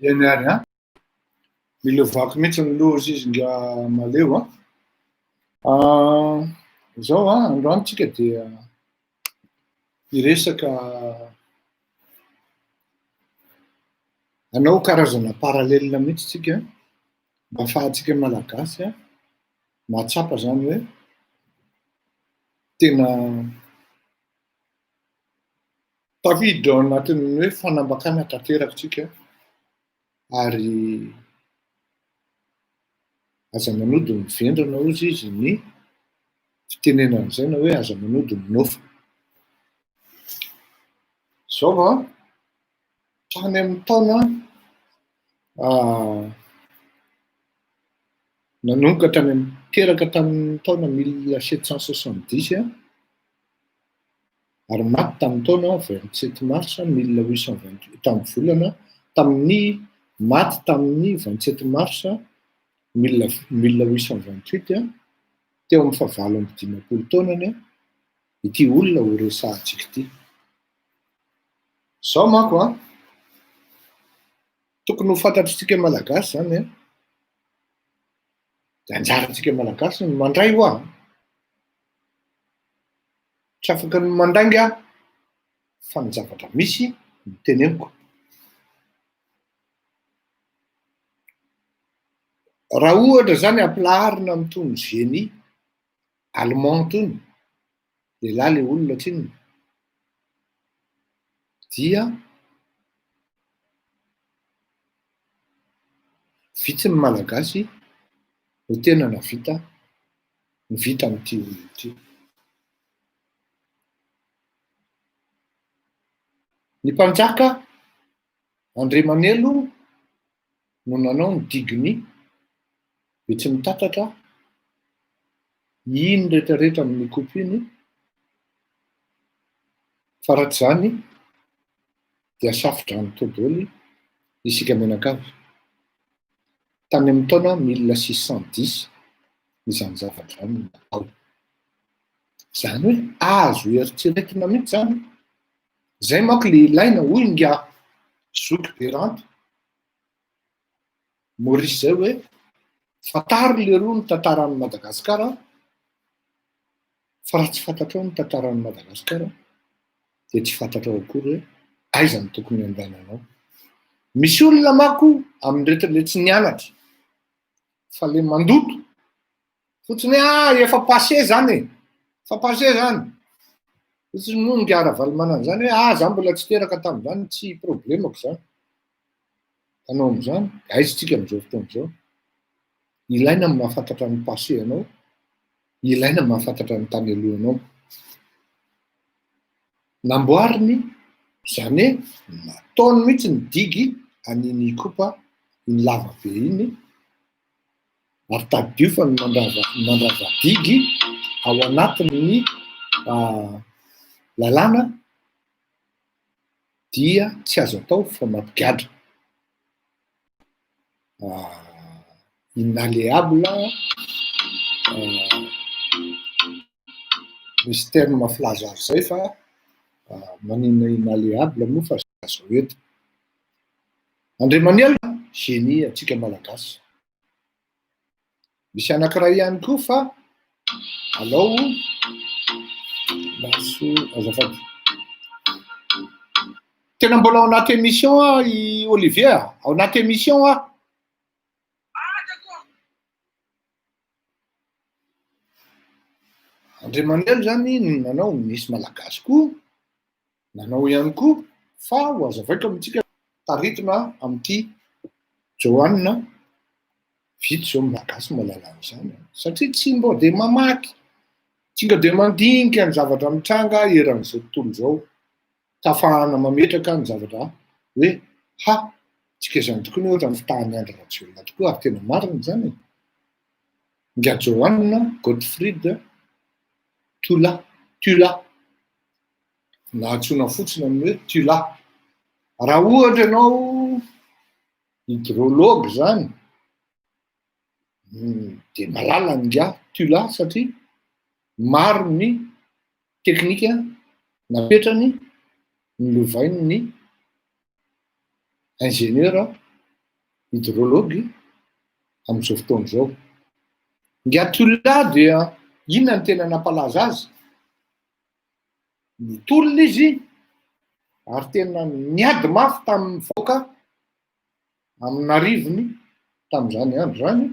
A: Eny ary an! Mila vaky mihitsy ny loha hozy izy nga Maleo an! Izao an, androany tsika dia hiresaka hanao karazana parallèle mihitsy tsika mba ahafahantsika malagasy an mahatsapa zany hoe tena Tafiditra ao anatin'ny hoe fanambakana tanteraka tsika ary aza manody ny vendrana hozy izy ny fitenenana an'izay na hoe aza manody ny nofo. Zao an, tany amin'ny taona. Nanomboka tany amin'ny, teraka tamin'ny taona 1770 ary maty tamin'ny taona 27 mars 1828, tamin'ny volana, tamin'ny, maty tamin'ny 27 mars 1828, teo amin'ny fahavalo amby dimampolo taonany ity olona ho resahantsika ity. Izao manko an, tokony ho fantatr'isika Malagasy izany an, dia anjarantsika Malagasy ny mandray hoa an, tsy afaka ny mandainga aho fa ny zavatra misy no teneniko. Raha ohatra izany ampilaharina amin'itony génie allemand itony, lehilahy le olona tsinona, dia vitsy ny Malagasy no tena nahavita ny vita amin'ity olona ity. Ny mpanjaka Andriamanelo no nanao ny digin'ny Betsimitatatra, iny rehetrarehetra amin'ny Ikopa iny, fa raha tsy izany dia safodrano teo daholo isika mianakavy. Tany amin'ny taona 1610 izany zavatra izany no natao. Izany hoe azo eritreretina mihitsy izany. Izay manko le ilaina hoy ingahy Zoky Beranto Maurice zay hoe fantaro leroa ny tantaran'i Madagasikara fa raha tsy fantatrao ny tantaran'i Madagasikara dia tsy fantatrao akory hoe aiza no tokony handehananao. Misy olona manko amin'ireto le tsy nianatra fa le mandoto fotsiny hoe ah efa passé zany e, efa passé zany. Fotsiny moa ingahy Ravalomanana zany hoe ah za mbola tsy teraka tamin'izany tsy problemako zany. Hanao amin'izany, aiza isika amin'izao fotoana izao? Ilaina ny mahafantatra ny passé anao, ilaina ny mahafantatra ny tany alohanao. Namboariny, izany hoe nataony mihitsy ny digue an'iny Ikopa iny lava be iny, ary tadidio fa ny mandrava mandrava digue ao anatin'ny lalàna dia tsy azo atao fa mampigadra. Inalléable, misy terme filaza azy zay fa maninona inalléable moa fa zao eto. Andriamaniela, génie antsika malagasy. Misy anankiray ihany koa fa alao maso azafady. Tena mbola ao anaty émission aho i Olivier a, ao anaty émission aho. Andriamanelo zany no nanao, nisy malagasy koa nanao ihany koa fa ho azavaiko amintsika taritina amin'ity Joanna vitsy zao malagasy mahalala an'izany satria tsy mba de mamaky, tsy nga de mandinika ny zavatra mitranga eran'izao tontolo izao, ka afahana mametraka ny zavatra hoe ha tsika izany tokoa ny ohatra ny fitahan'i Andry Rajoelina tokoa ary tena marina izany e! Nga Joanna Gottfried Tula, Tula. Na antsoina fotsiny amin'ny hoe Tula. Raha ohatra ianao hydrologue zany dia malala an'ingahy Tula satria maro ny teknika napetrany nolovain'ny ingénieur hydrologue amin'izao fotoana izao. Ingahy Tula dia inona no tena nampalaza azy? Nitolona izy ary tena niady mafy tamin'ny vahoaka amin'arivony tamin'izany andro izany,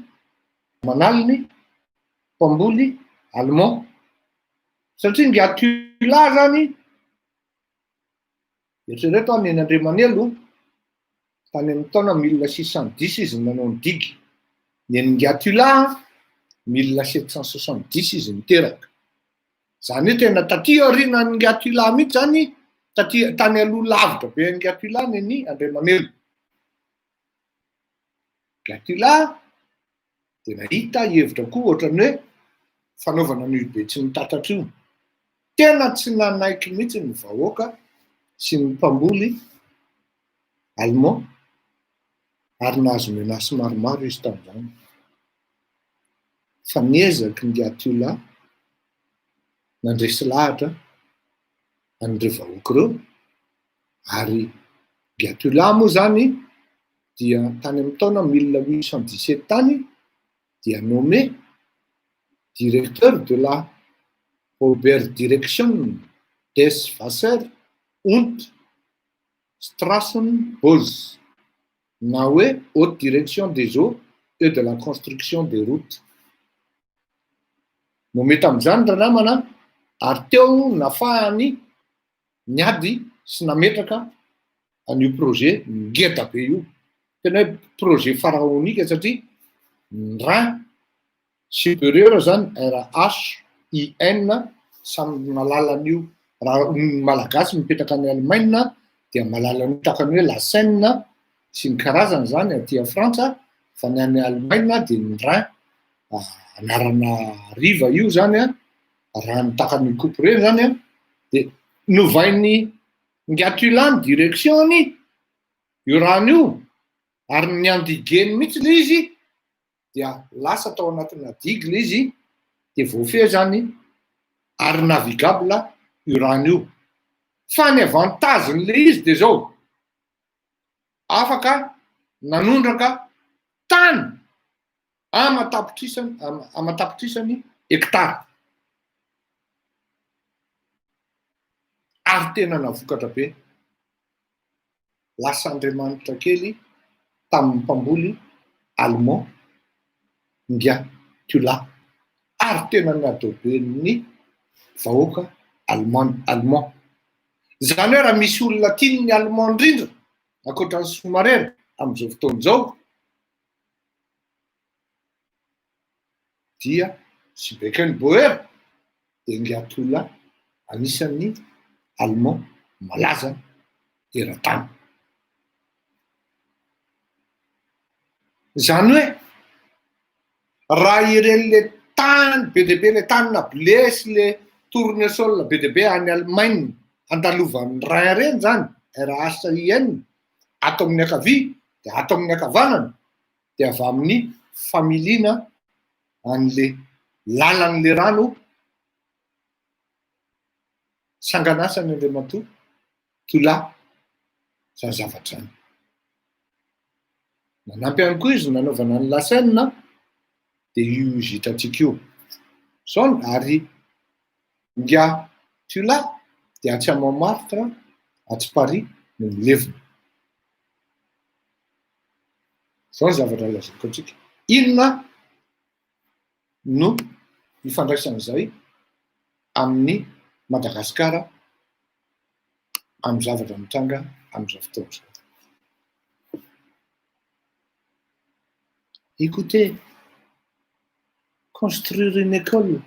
A: aman'aliny mpamboly allemand. Satria ingahy Tula zany, eritrereto aho neny Andriamanelo, tany amin'ny taona 1610 izy no nanao ny digue. Neny ingahy Tula, 1770 izy niteraka. Zany hoe tena taty aorianan'i Ngatula mihitsy zany, taty tany aloha lavitra be an'i Ngatula ny an'i Andriamanelo. Gatula dia nahita hevitra koa ohatran'ny hoe fanaovana an'io Betsimitatatra io. Tena tsy nanaiky mihitsy ny vahoaka sy ny mpamboly allemand ary nahazo menace maromaro izy tamin'izany. Fa niezaky ny Gatula nandresy lahatra an'ireo vahoaka ireo ary Gatula moa izany dia tany amin'ny taona 1817 tany dia nommé directeur de la Oberdirektion des Wasser und Strassenbaus na hoe Haute Direction des Eaux et de la Construction des Routes. Nommé tamin'izany ranamana ary teo nafahany niady sy nametraka an'io projet ngeda be io. Tena hoe projet pharaonique satria ny Rhin supérieur zany RHIN samy mahalala an'io. Raha ny Malagasy mipetraka any Allemagne dia mahalala an'io tahaka ny hoe la Seine sy ny karazany zany aty Frantsa, fa ny any Allemagne dia ny Rhin anarana riva io zany an, raha ny tahaka ny coupe ireny zany an, dia novain'ny Ngatula ny direction-ny io rano io ary ny endiguer-ny mihitsy ilay izy dia lasa tao anatina digue ilay izy dia voafehy zany ary navigable io rano io. Fa ny avantage-n'ilay izy dia zao, afaka nanondraka tany aman-tapitrisany aman-tapitrisany hectare ary tena navokatra be. Lasa andriamanitra kely tamin'ny mpamboly allemand Ngia Tula ary tena nadoben'ny vahoaka allemand allemand. Izany hoe raha misy olona tian'ny allemand indrindra ankoatra an'i Somarera amin'izao fotoana izao dia sy Beckenbauer dia Ngiatula anisan'ny allemand malaza eran-tany. Izany hoe raha ireny le tany be dia be le tanina blé sy le tournesol be dia be any Allemagne andalovan'ny Rhin ireny zany, RHIN, ato amin'ny ankavia dia ato amin'ny ankavanana dia avy amin'ny familiana an'le lalan'le rano sanganasany Andriamatoa Tula zany zavatra zany. Nanampy ihany koa izy nanaovana ny la Seine dia io izy hitantsika io. Zao ary Ingahy Tula dia atsy Montmartre atsy Paris no milevina. Zao ny zavatra lazaiko antsika. Inona no ifandraisan'izay amin'ny Madagasikara amin'ny zavatra mitranga amin'izao fotoana izao? Écoutez, construire une école,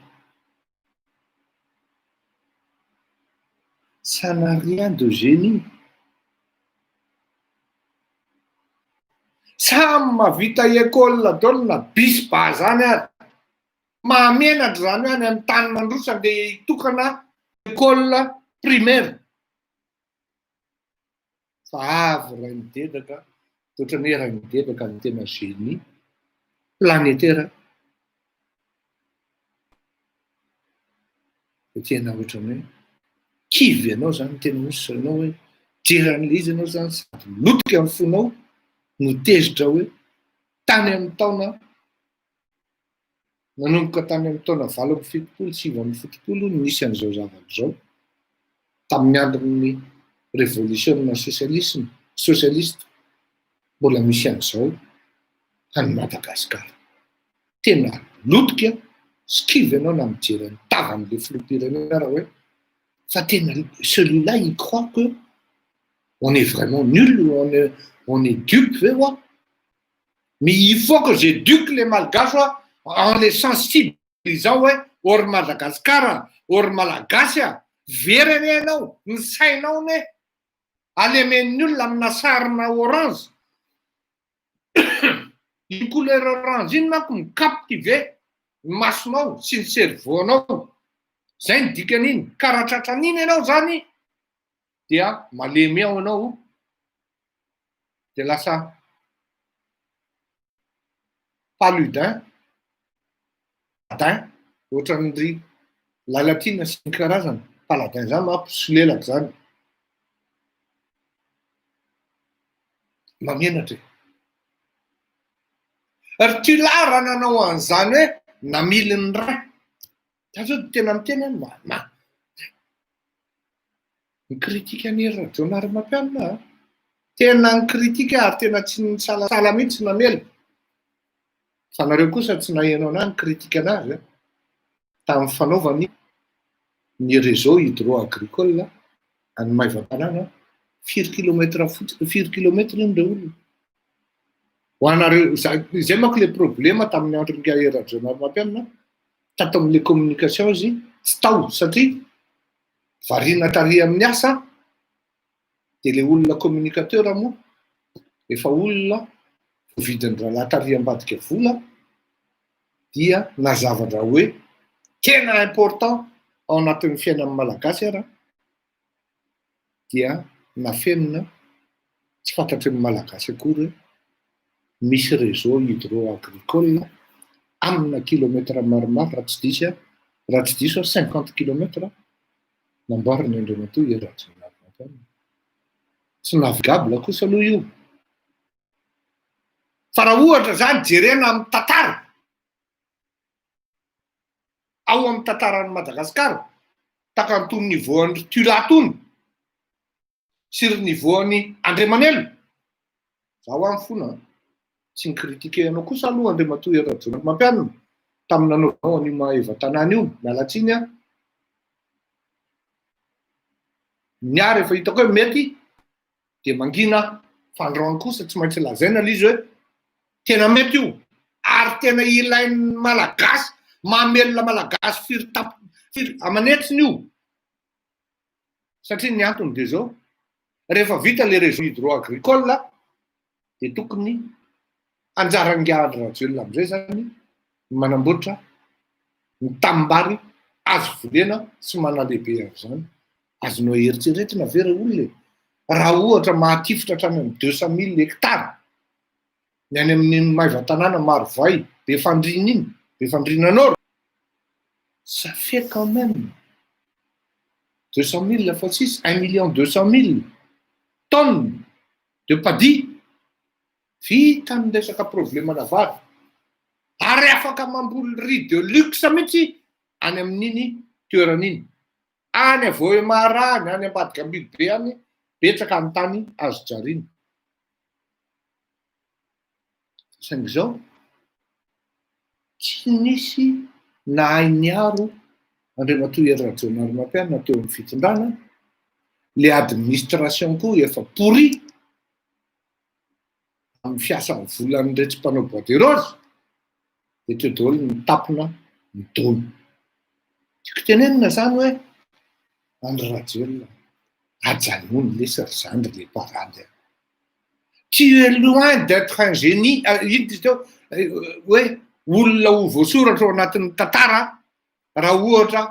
A: ça n'a rien de génie. Samy mahavita école daholo na bisy ba zany ary. Mahamenatra zany hoe any amin'ny tany mandroso andeha hitokana école primaire. Fa avy Rainidedaka, dia ohatran'ny hoe Rainidedaka no tena génie planétaire. Dia tena ohatran'ny hoe kivy ianao zany, tena misy ianao hoe mijery an'ilay izy ianao zany sady lotika ny fonao no tezitra hoe tany amin'ny taona nanomboka tany amin'ny taona 78 79 no nisy an'izao zavatra izao, tamin'ny andron'ny revolisiona sosialisma, sosialista, mbola misy an'izao any Madagasikara. Tena lotika sy kivy ianao na mijery ny tavan'ilay filoham-pirenena raha hoe fa tena celui-là il croit que on est vraiment nul ou on est, on est dupe ve hoa? Mais il faut que j'éduque les malgaches hoa en les sensibilisant hoe ô ry Madagasikara, ô ry Malagasy a, very anie ianao, ny sainao anie alemen'ny olona amina sarina orange. Iny couleur orange iny manko mi-captiver ny masonao sy ny cerveau-nao. Zay ny dikan'iny. Ka raha tratran'iny ianao zany dia malemy ao ianao dia lasa paludin, paladin, ohatran'ny Lalatiana sy ny karazany. Paladin zany manko mpisolelaka zany. Mahamenatra e. Ry Tula raha nanao an'izany hoe namily ny ray. Za zao tena miteny hoe ma Ni-critique an'i Hery Rajaonarimampianina aho. Tena ni-critique ary tena tsy nisalasala mihitsy namela. Fa nareo kosa tsy naheno anah ni-critique anazy an, tamin'ny fanaovany ny réseau hydro-agricole any Maevatanàna, firy kilomètre fotsiny, firy kilomètre iny re olona? Ho anareo, izay manko le problema tamin'ny andron'ingahy Hery Rajaonarimampianina, tato amin'le communication izy tsy tao satria variana tary amin'ny asa de le olona communicateur moa efa olona voavidin'ny rahalahy tary ambadika vola dia nazava-dra hoe tena important ao anatin'ny fiainan'ny malagasy ara dia nafenina tsy fantatry ny malagasy akory hoe misy réseau hydro-agricole amina kilomètre maromaro raha tsy diso aho, raha tsy diso aho 50 kilomètre namboarin'i Andriamatoa Hery Rajaonarimampianina. Tsy navigable kosa aloha io. Fa raha ohatra zany jerena amin'ny tantara, ao amin'ny tantaran'i Madagasikara, tahaka an'itony niveau an'i Tula tony sy ry niveau an'i Andriamanelo, za hoa mifona an, tsy ni-critiquer anao kosa aloha Andriamatoa Hery Rajaonarimampianina tamin'ny nanaovanao an'io Maevatanàna io, miala tsiny aho. Ny ahy rehefa hitako hoe mety dia mangina aho, fa androany kosa tsy maintsy lazaina ilay izy hoe tena mety io ary tena ilain'ny Malagasy, mamelona Malagasy firy tap- firy aman'hetsiny io. Satria ny antony dia izao, rehefa vita ilay réseau hydro-agricole dia tokony anjaran'ingahy Andry Rajoelina amin'izay izany ny manamboatra ny tanimbary azo volena sy manalehibe an'izany. Azonao eritreretina ve re olona e? Raha ohatra mahatifitra hatrany amin'ny 200 000 hectares ny any amin'iny Maevatanàna Marovay Befandriana iny, Befandriana Nord, ça fait quand même 200 000 fois 6, 1 million 200 000 tonnes de paddy. Vita ny resaka problème-na vary. Ary afaka mamboly riz de luxe mihitsy any amin'iny toerana iny. Any Vohemar any, any ambadika Ambilobe any, betsaka ny tany azo jariana. Saingy izao, tsy nisy nahay niaro Andriamatoa Hery Rajaonarimampianina teo amin'ny fitondrana, le administration koa efa pourri amin'ny fiasan'ny volan'iretsy mpanao bois de rose, dia teo daholo ny tapona ny dona. Tiako tenenina izany hoe Andry Rajoelina, ajanony lesy ry zandry le parade a. Tu es loin d'être un génie, ino izy teo, hoe olona ho voasoratra ao anatin'ny tantara raha ohatra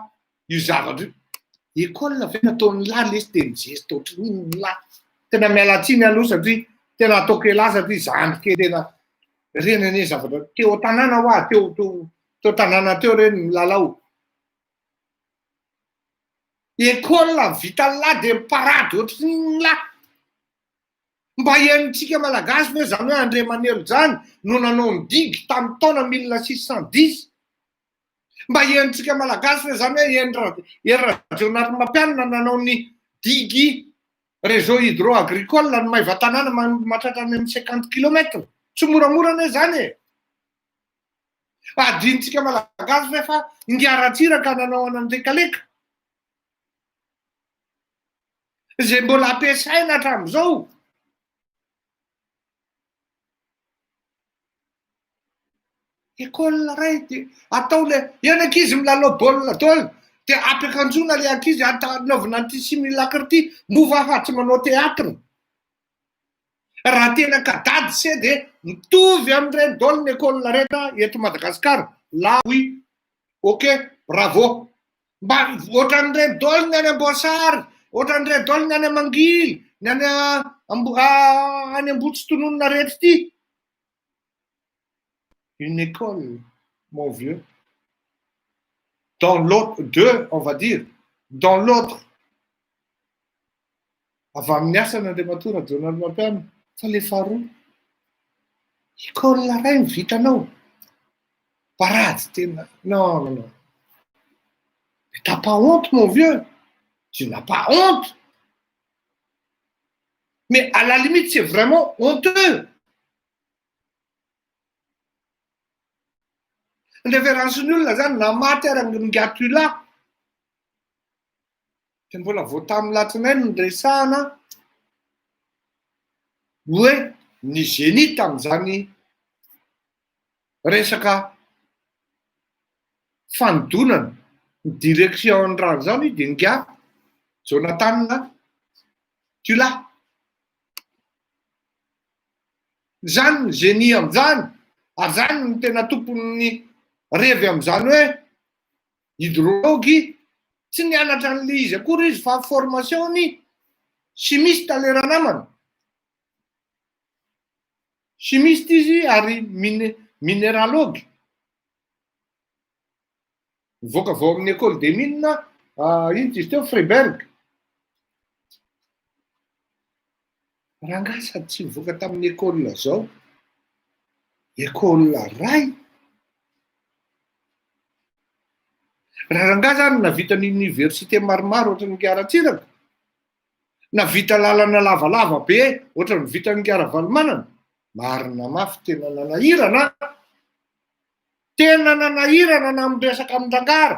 A: io zavatra io. École ve nataon'ny lahy lesy dia nizesta ohatran'iny ny lahy. Tena miala tsiny aloha satria tena ataoko elah satria zandry kely tena reny anie zavatra teo an-tanàna hoa teo teo teo an-tanàna teo reny milalao. École vita lahy dia miparady ohatran'iny ny lahy. Mba henontsika Malagasy ve zany hoe Andriamanelo zany no nanao ny digue tamin'ny taona 1610? Mba henontsika Malagasy ve zany hoe Hery Rajaonarimampianina nanao ny digue réseau hydro agricole ny Maevatanàna mahatratra any amin'ny 50 kilomètres? Tsy moramora anie zany e! Adinontsika Malagasy ve fa Ingahy Ratsiraka nanao an'Andriakaleka? Izay mbola ampiasaina hatramin'izao. École ray dia atao le eo ny ankizy milalao baolina daholo dia ampiakanjoana le ankizy anaovana an'ity simulacre ity moa va fa tsy manao théâtre. Raha tena kadady se de mitovy amin'ireny daholo ny école rehetra eto Madagasikara. Là oui, ok, bravo. Mba ohatran'ireny daholo ny any Amboasary, ohatran'ireny daholo ny any Mangily, ny any any Ambohitsitononina rehetra ity. Une école, mon vieux. Dans l'autre, deux, on va dire, dans l'autre. Avy amin'ny asany Andriamatoa Rajaonarimampianina, fa le faharoa, école ray ny vitanao. Parady tena, non, non, non. Mais t'as pas honte, mon vieux. Tu n'as pas honte. Mais à la limite, c'est vraiment honteux. Ny référence-ny olona zany na maty ara ny Ngatula dia mbola vao tamin'ny latsinainy ny resahana hoe ny génie tamin'izany resaka fanodonana ny direction ny rano zany dia Nga Jonathan Tula. Zany ny génie am'zany ary zany ny tena tompon'ny revy am'zany hoe hydrologue, tsy nianatra an'le izy akory izy fa formation-ny chimiste le ranamana. Chimiste izy ary minéralogue. Nivoaka avy ao amin'ny école des mines, ino izy teo, Freiberg. Rangahy sady tsy nivoaka tamin'ny école zao, école ray. Raha rangahy zany navita ny université maromaro ohatran'ny Ingahy Ratsiraka, navita lalana lavalava be ohatran'ny vitan'i Ingahy Ravalomanana, marina mafy tena nanahirana an! Tena nanahirana na miresaka amin-drangahy ary,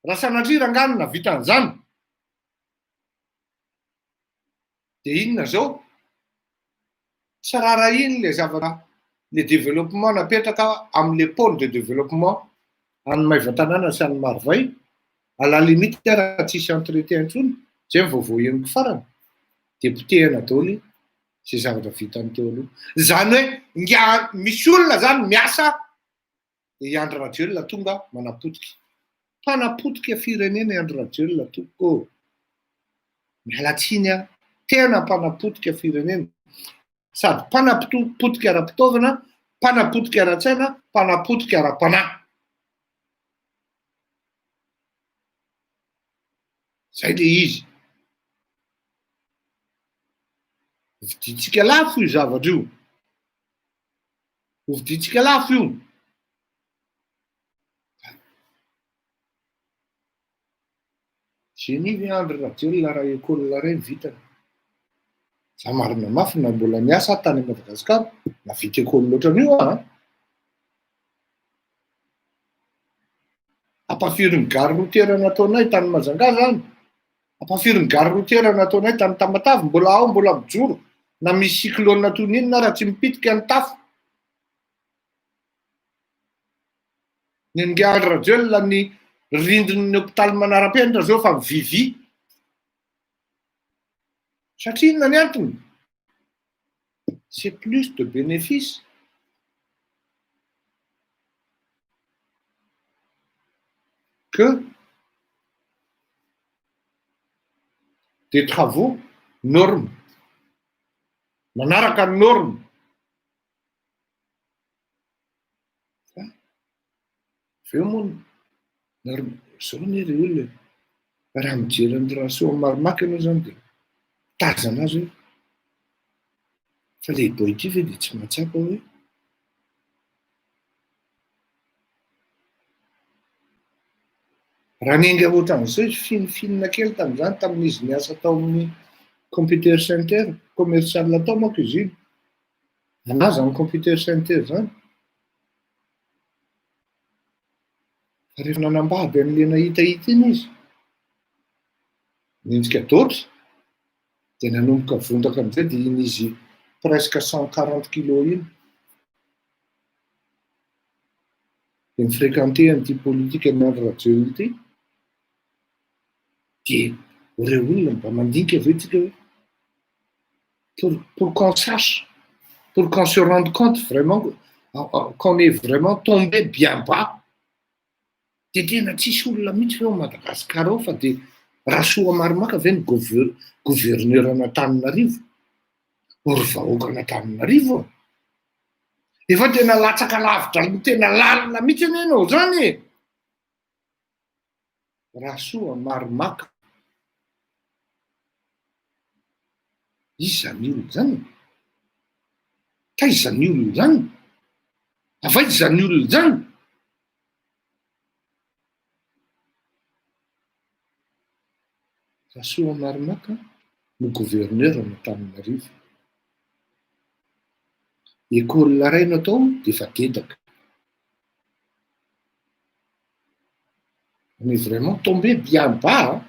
A: raha sanatria rangahy no nahavita an'izany. Dia inona izao? Tsy raharahiany ilay zavatra, ilay développement napetraka amin'ilay pôle de développement any Maevatanàna sy any Marovay, à la limite raha tsisy entretien intsony, izay ny vaovao henoko farany, dia potehina daholo izay zavatra vitany teo aloha. Izany hoe ingahy misy olona izany miasa dia i Andry Rajoelina tonga manapotika. Mpanapotika firenena i Andry Rajoelina tompoko ô. Miala tsiny aho, tena mpanapotika firenena. Sady mpanapotika ara-pitaovana, mpanapotika ara-tsaina, mpanapotika ara-panahy. Zay le izy. Hovidintsika lafo io zavatra io. Hovidintsika lafo io. Génie ve Andry Rajoelina raha école reny vitany? Za marina mafy na mbola niasa aho tany Madagascar, nahavita école ohatran'io aho an! Ampafirin'ny gare routière nataonay tany Majunga zany, ampafirin'ny gare routière nataonay tany Tamatave, mbola ao mbola mijoro, na misy cyclone toy ny inona ara tsy mipitika ny tafo. Ny an'i Andry Rajoelina ny rindrin'ny hopitaly manara-penitra zao fa mivivy. Satria inona ny antony? C'est plus de bénéfice. Que des travaux normes. Manaraka ny norme. Fa avy eo moa nareo zao anie ry olona e, raha mijery an'i Rasoamaromaka ianao zany dia mitazana azy hoe fa le boy ity ve dia tsy mahatsapa hoe raha niainga ohatran'izao izy finofinona kely tamin'izany tamin'izy niasa tao amin'ny computer center commercial tao manko izy iny. Anah zany computer center zany. Fa rehefa nanambady an'le nahitahita iny izy, niendrika dotra, de nanomboka vondaka amizay de iny izy presque 140 kilos iny. De mi-fréquenter an'ity politique an'i Andry Rajoelina ity, de reo olona mba mandinika ve tsika hoe pour pour qu'on sache. Pour qu'on se rende compte vraiment qu'on est vraiment tombé bien bas. De tena tsisy olona mihitsy ve ao Madagasikara ao fa de Rasoamaromaka ve ny gouverneur an'Antananarivo? Ry vahoakan'Antananarivo a! Efa tena latsaka lavitra tena lalina mihitsy anie ianao zany e! Rasoamaromaka. Iza zany olona zany e? Taiza zany olona zany? Avy aiza zany olona zany? Rasoamaromaka no gouverneur an'Antananarivo. École iray no atao dia efa dedaka. On est vraiment tombé bien bas an!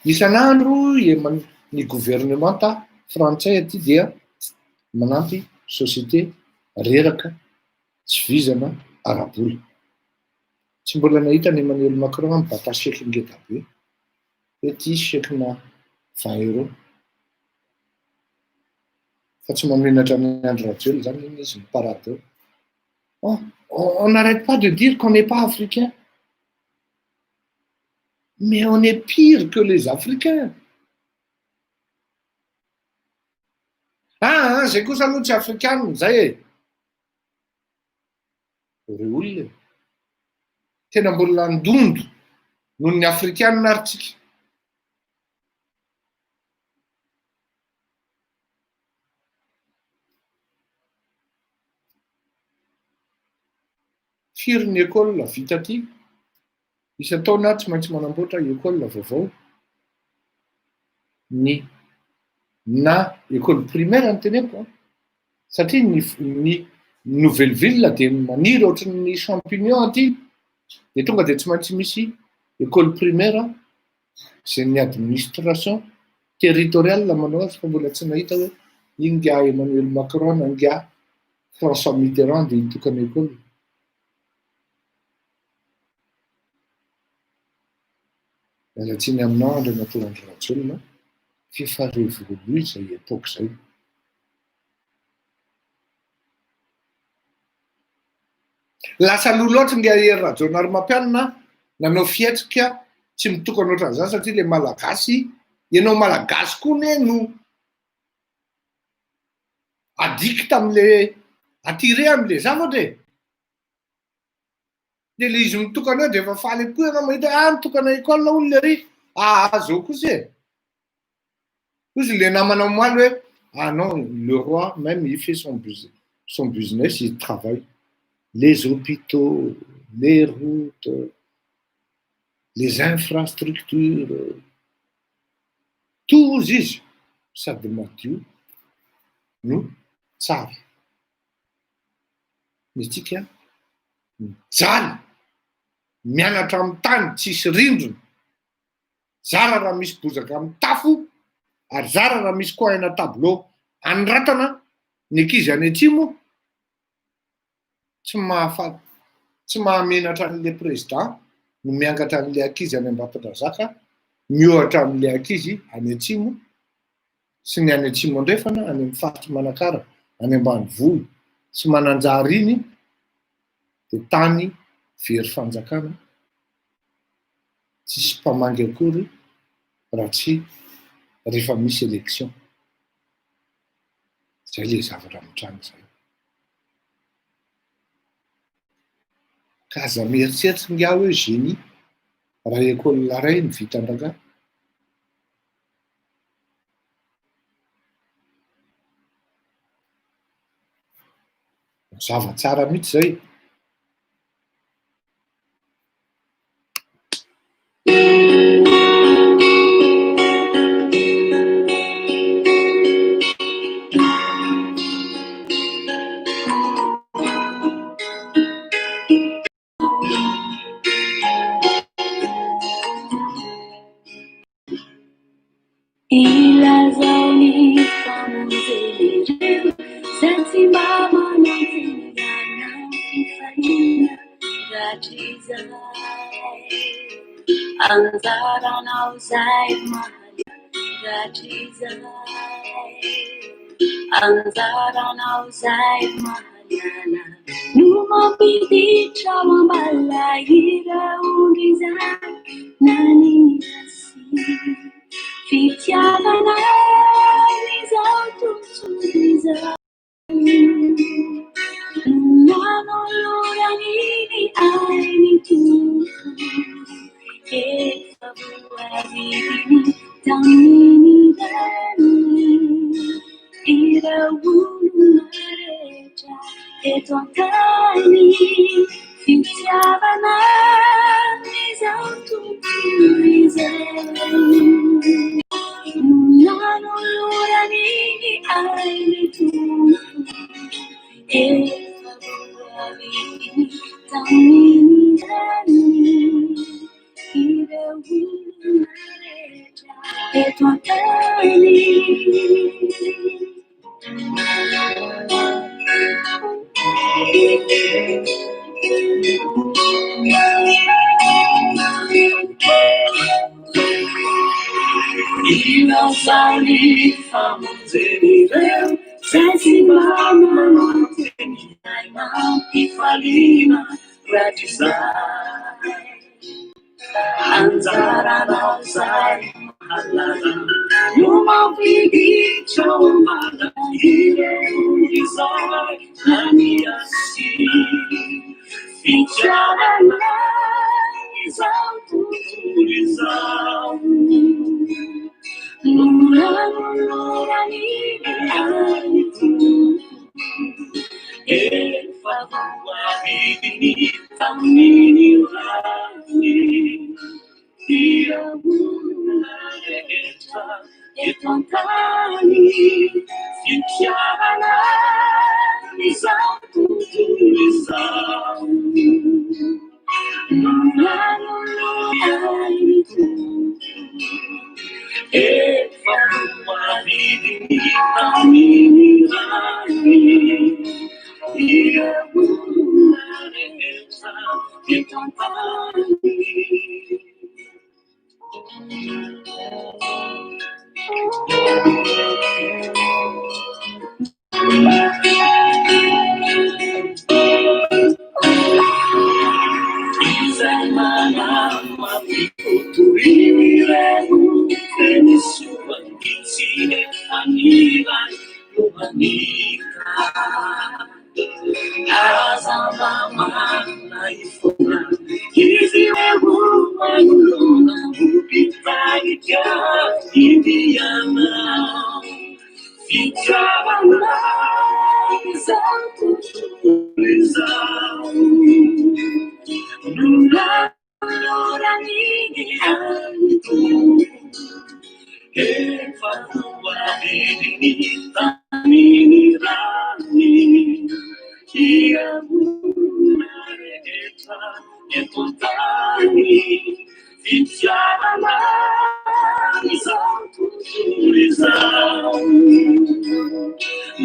A: Isan'andro ny governemanta frantsay aty dia manampy société reraka tsy vizana ara-bola. Tsy mbola nahita an'i Emmanuel Macron mibata chèque ngeda be hoe ty chèque-na vingt euros. Fa tsy mahamenatra an'i Andry Rajoelina zany iny izy mi-parade eo. On n'arrête pas de dire qu'on n'est pas africain. Mais on est pire que les africains. Ah, zay kosa aloha tsy afrikanina zay e. Reo olona e. Tena mbola ndondo noho ny afrikanina ary tsika. Firy ny école vita aty? Isan-taona tsy maintsy manamboatra école vaovao ny na école primaire no teneniko an, satria ny ny nouvelle ville dia maniry ohatran'ny champignon aty, dia tonga dia tsy maintsy misy école primaire izay ny administration territoriale manao azy fa mbola tsy nahita hoe ingahy Emmanuel Macron na ingahy François Mitterrand dia hitokana école. Miala tsiny aminao Andriamatoa Andry Rajoelina f'efa révolu izay époque izay. Lasa aloha loatra ingahy Hery Rajaonarimampianina nanao fihetsika tsy mitokana ohatran'izany satria le Malagasy, ianao Malagasy koa anie no addict amle attiré amle zavatra e. De le izy mitokana eo de efa faly koa ianao mahita hoe ah mitokana école hono le ry, ah zao kosa e. Hozy le namana omaly hoe ah non le roi même il fait son son business il travaille les hôpitaux, les routes, les infrastructures, tout hozy izy sady madio no tsara. Ny antsika mijaly mianatra amin'ny tany tsisy rindrina. Zara raha misy bozaka amin'ny tafo ary zara raha misy coin tableau anoratana ny ankizy any atsimo tsy mahafa tsy mahamenatra an'le président no miangatra an'le ankizy any Ambatondrazaka miohatra amin'le ankizy any atsimo sy ny any atsimo andrefana any amin'ny faritry Manakara any ambanivolo sy Mananjary iny de tany very fanjakana tsisy mpamangy akory raha tsy rehefa misy élection. Zay le zavatra mitranga zay. Ka aza mieritreritra ingahy hoe génie raha école ray no vitan-drangahy. Mazava tsara mihitsy zay.
B: Ilazao ny famonjen'ireo izay tsy mba manantena fifaliana rahatrizay. Anjaranao izay mahaleo rahatrizay. Anjaranao izay mahalala no mampiditra ao am-bala ireo ondry izay naniasia. Fitiavana izao tontolo izao no nanolorany ny ainy Tompo. Efa voavidiny tamin'ny rany ireo olona rehetra eto an-tany. Fitiavana izao tontolo izao no nanolorany ny ainy Tompo. Efa voavidiny tamin'ny rany ireo olona rehetra eto an-tany. Ilazany famonjen'ireo izay tsy mba manantena ilay nampifaliana rahatrizay. Anjaranao izay mahalala no mampiditra ao am-bala ireo izay naniasia. Fitiavana izao tontolo izao no nanolorany ny ainy Tompo. Efa voavidiny tamin'ny rany ireo olona rehetra eto an-tany. Fitiavana izao tontolo izao no nanolorany Tompo. Efa voavidiny tamin'ny rany ireo olona rehetra eto an-tany. Izay manamafy hotorian'ireo teny soa tsy efa nilay no manita. Aza mba manahy foana, izy ireo manoloana ho mpitarika Indiana. Fitiavana izao tontolo izao no nanolorany ny ainy Tompo. Efa voavidiny tamin'ny rany ireo olona rehetra eto an-tany. Fitiavana izao tontolo izao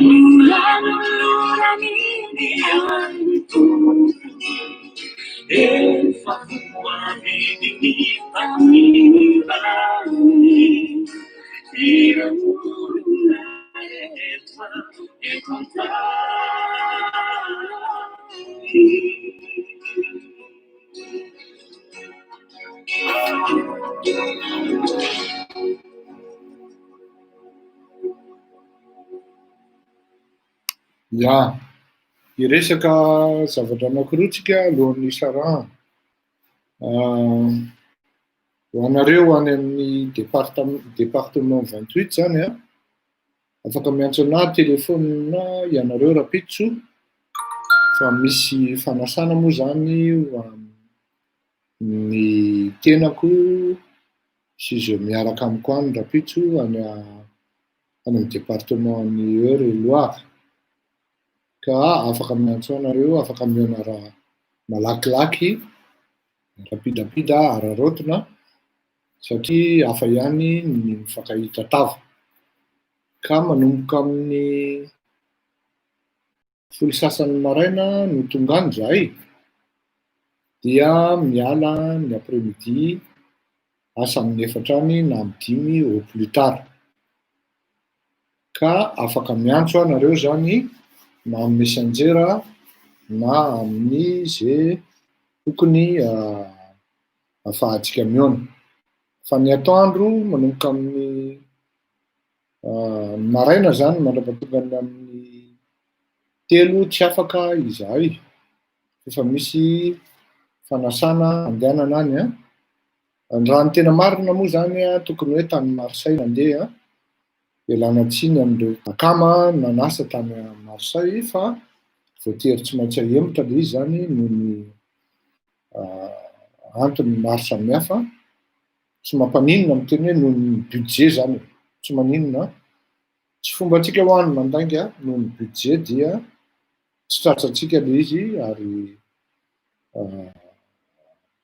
B: no nanolorany ny ainy Tompo. Efa voavidiny tamin'ny rany ireo olona rehetra eto an-tany.
A: Ya, hiresaka zavatra anankiroa tsika alohan'ny hisarahana. Ho anareo any amin'ny département 28 zany an, afaka miantso anahy téléphone ianareo rahampitso fa misy fanasana moa zany ho an'ny tenako sy izay miaraka amiko any rahampitso any any amin'ny département ny Eure et Loire. Ka afaka miantso anareo, afaka mihaona raha malakilaky, rapidapida, araraotina, satria hafa ihany ny mifankahita tava. Ka manomboka amin'ny folo sasany maraina no tonga any izahay, dia miala ny après midi asa amin'ny efatra any na amin'ny dimy au plus tard. Ka afaka miantso aho nareo zany na amin'ny messenger na amin'ny ze tokony afahantsika mihaona. Fa ny atoandro manomboka amin'ny maraina zany mandrapatongan'ny amin'ny 3 tsy afaka izahay fa misy fanasana andehanana any an. Raha ny tena marina moa zany an, tokony hoe tany Marseille nandeha, ialana tsiny amin'ireo akama nanasa tany Marseille fa voatery tsy maintsy ahemotra ilay izy zany noho ny antony maro samihafa. Tsy mampaninona miteny hoe noho ny budget zany e, tsy maninona. Tsy fombantsika ho any mandainga noho ny budget dia tsy tratrantsika ilay izy ary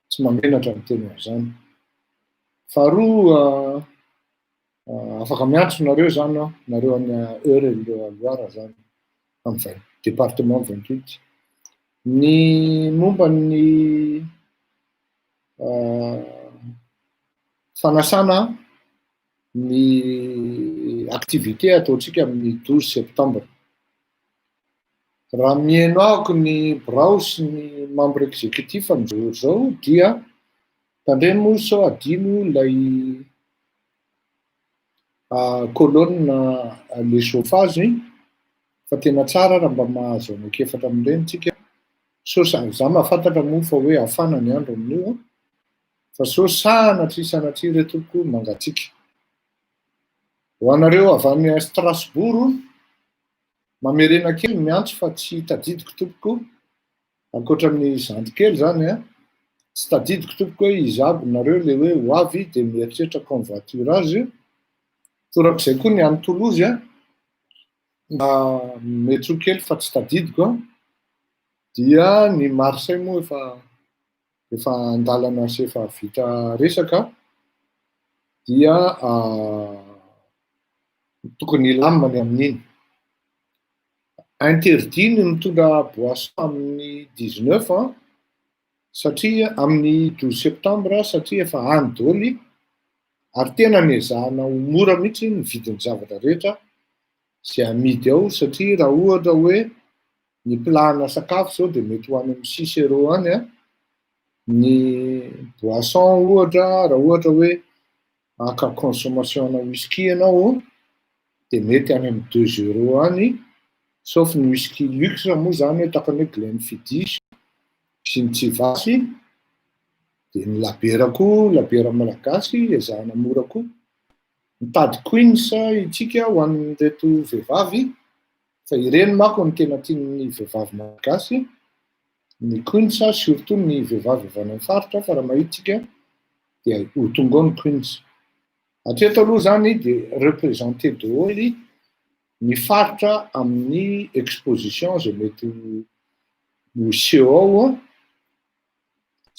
A: tsy mahamenatra miteny an'izany. Faharoa, afaka miantso nareo zany an, nareo any Eure et Loire zany, amin'ny département 28. Ny momba ny fanasana ny activité ataontsika amin'ny 12 septembre. Raha mihaino ahako ny birao sy ny membre exécutif amin'izao ora izao dia tandremo sao adino ilay colonne le chauffage fa tena tsara raha mba mahazo anankiefatra amin'ireny tsika. Sao za mahafantatra moa fa hoe hafana ny andro amin'io fa sao sanatria sanatria re tompoko mangatsiaka. Ho anareo avy any Strasbourg, mamerena kely miantso fa tsy tadidiko tompoko, ankoatra ny zandry kely zany an, tsy tadidiko tompoko hoe iza aby nareo le hoe ho avy de mieritreritra convoiturage. Torak'izay koa ny any Toulouse an, mba miantsoa kely fa tsy tadidiko an, dia ny Marseille moa efa an-dalana sy efa vita resaka dia tokony hilamina ny amin'iny. Interdit ny mitondra boisson amin'ny 19 an, satria amin'ny 12 septembre satria efa any daholo ary tena nezahana ho mora mihitsy ny vidin'ny zavatra rehetra izay amidy ao satria raha ohatra hoe ny plat-na sakafo zao dia mety ho any amin'ny 6 euros any an, ny boisson ohatra raha ohatra hoe haka consommation-na whisky ianao dia mety any amin'ny 2 euros any, sauf ny whisky luxe moa zany hoe tahaka ny hoe Glenfiddich sy ny Chivas, dia ny labiera koa, labiera malagasy ezahana mora koa. Mitady queens itsika ho an'ireto vehivavy fa ireny manko no tena tian'ny vehivavy malagasy, ny queens surtout ny vehivavy avy any amin'ny faritra fa raha mahita tsika dia ho tonga ao ny queens. Hatreto aloha zany dia représenté daholo ny faritra amin'ny exposition izay mety ho seho ao.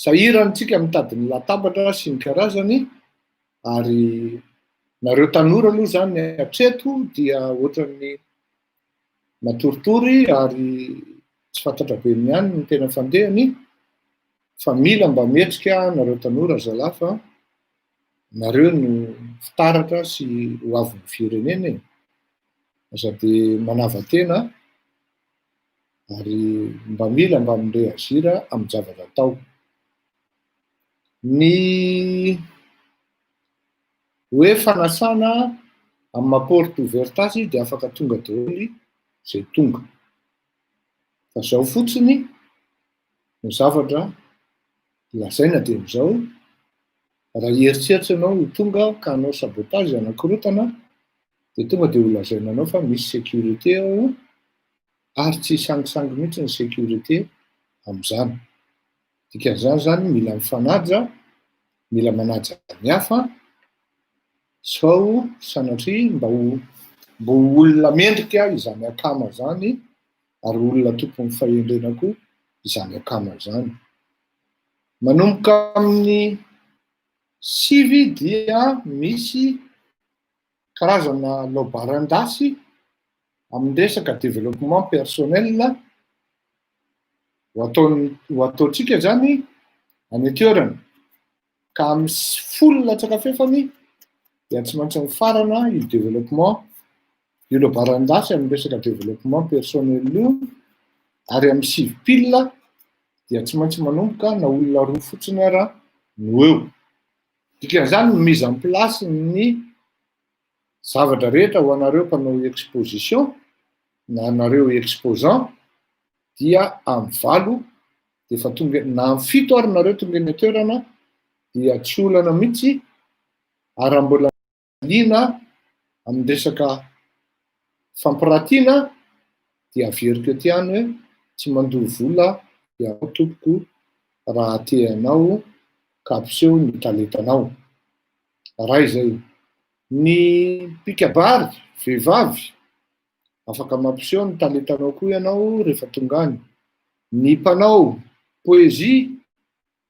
A: Sahirana tsika mitady ny latabatra sy ny karazany ary nareo tanora aloha zany hatreto dia ohatran'ny matoritory ary tsy fantatra be ihany ny tena fandehany fa mila mba mihetsika nareo tanora zalahy fa nareo no fitaratra sy ho avin'ny firenena e. Aza de manava-tena ary mba mila mba mi-réagir amin'ny zavatra atao. Ny hoe fanasana amin'ny maha porte ouverte azy dia afaka tonga daholo izay tonga. Fa izao fotsiny no zavatra lazaina dia izao, raha hieritreritra ianao ho tonga ka hanao sabotage hanakorotana dia tonga dia ho lazaina anao fa misy sécurité ao ary tsy hisangisangy mihitsy ny sécurité amin'izany. Dikan'izany zany mila mifanaja, mila manaja ny hafa sao sanatria mba ho mba ho olona mendrika izany akama izany ary olona tompon'ny fahendrena koa izany akama izany. Manomboka amin'ny 9 dia misy karazana laobaran-dasy amin'ny resaka développement personnel ho ataony ho ataontsika zany any an-toerana ka amin'ny 10 latsaka fefany dia tsy maintsy mifarana io développement. Io Lobarandasy amin'ny resaka développement personnel io, ary amin'ny 9 pile dia tsy maintsy manomboka na olona roa fotsiny ara no eo. Dikan'izany ny mise en place ny zavatra rehetra ho anareo mpanao exposition na anareo exposant dia amin'ny 8 dia efa tonga, na amin'ny 7 ary nareo tonga eny an-toerana dia tsy olana mihitsy, ary raha mbola liana amin'ny resaka fampiratiana dia averiko ety ihany hoe tsy mandoa vola ianao tompoko raha te hanao ka ampiseho ny talentanao. Raha izay ny mpikabary vehivavy, afaka mampiseho ny talentanao koa ianao rehefa tonga any. Ny mpanao poezia,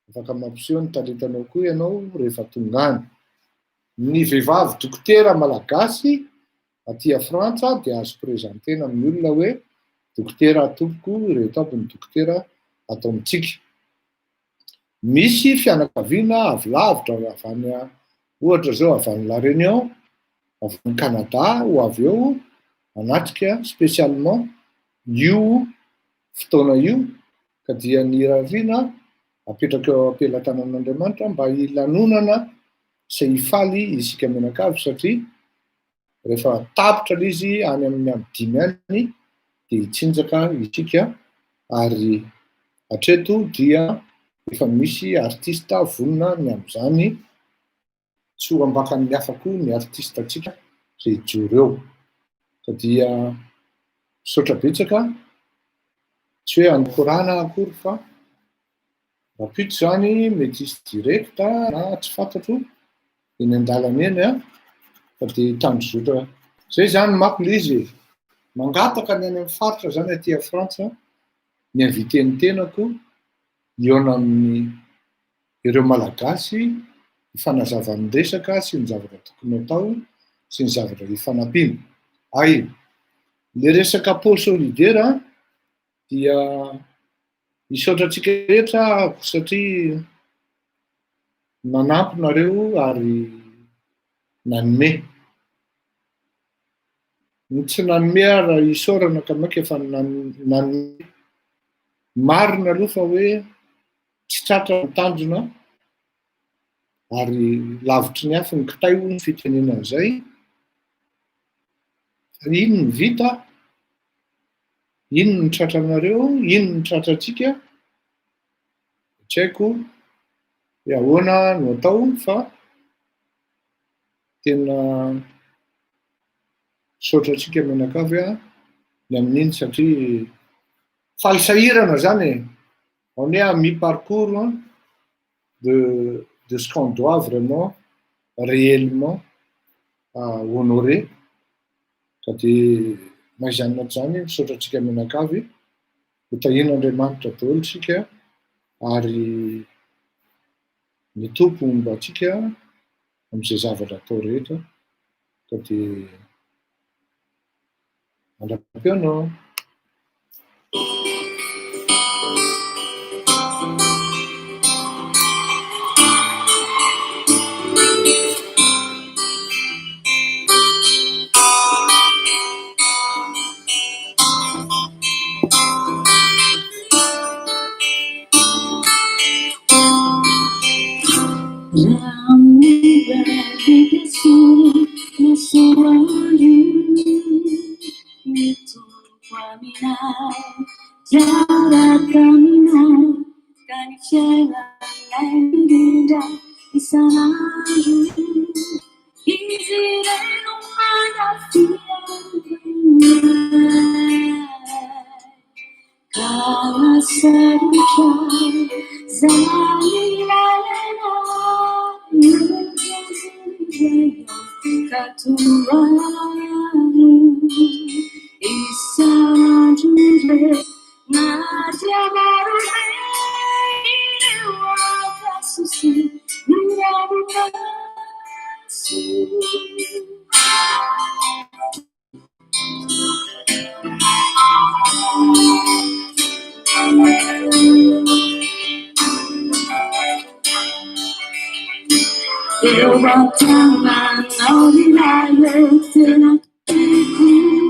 A: afaka mampiseho ny talentanao koa ianao rehefa tonga any. Ny vehivavy dokotera malagasy aty Frantsa dia azo présenter-na amin'ny olona hoe dokotera tompoko, ireto aby ny dokotera ato amintsika. Misy fianakaviana avy lavitra, avy any ohatra zao avy any La Réunion, avy any Canada ho avy eo hanatrika spécialement io fotoana io, ka dia ny irariana apetraka eo am-pelatanan'Andriamanitra mba hilanonana sy hifaly isika mianakavy, satria rehefa tapitra ilay izy any amin'ny andro 5 any dia hitsinjaka isika, ary hatreto dia efa misy artista vonona ny amin'izany, tsy ho ambakan'ny hafa koa ny artista antsika izay hijoro eo. Ka dia misaotra betsaka, tsy hoe hanokorana akory fa rahampitso izany mety hisy direct na tsy fantatro eny an-dalana eny an, fa dia hitandrozotra zay zany manko le izy e, mangataka ny any amin'ny faritra zany aty a Frantsa ny invité ny tenako hihaona amin'ny ireo Malagasy hifanazava ny resaka sy ny zavatra tokony atao sy ny zavatra hifanampiana. Ay, le resaka pot solidaire dia misaotra antsika rehetra ahako satria nanampy nareo ary nanome. Ny tsy nanome ara isaorana ka mainka efa nanome. Marina aloha fa hoe tsy tratra ny tanjona ary lavitry ny afo ny kitay hoy ny fitenenana izay. Fa ino ny vita? Ino ny tratranareo? Ino ny tratrantsika? Tsy haiko hoe ahoana no atao fa tena misaotra antsika mianakavy aho ny amin'iny satria faly sahirana zany e. On est à mi-parcours de ce qu'on doit vraiment réellement honorer. Ka dia na izany na tsy izany, misaotra antsika mianakavy. Ho tahian'Andriamanitra daholo isika ary ny Tompo homba antsika amin'izay zavatra atao rehetra. Ka dia mandra-pihaona.
B: Eo an-tananao ilay tena tiako.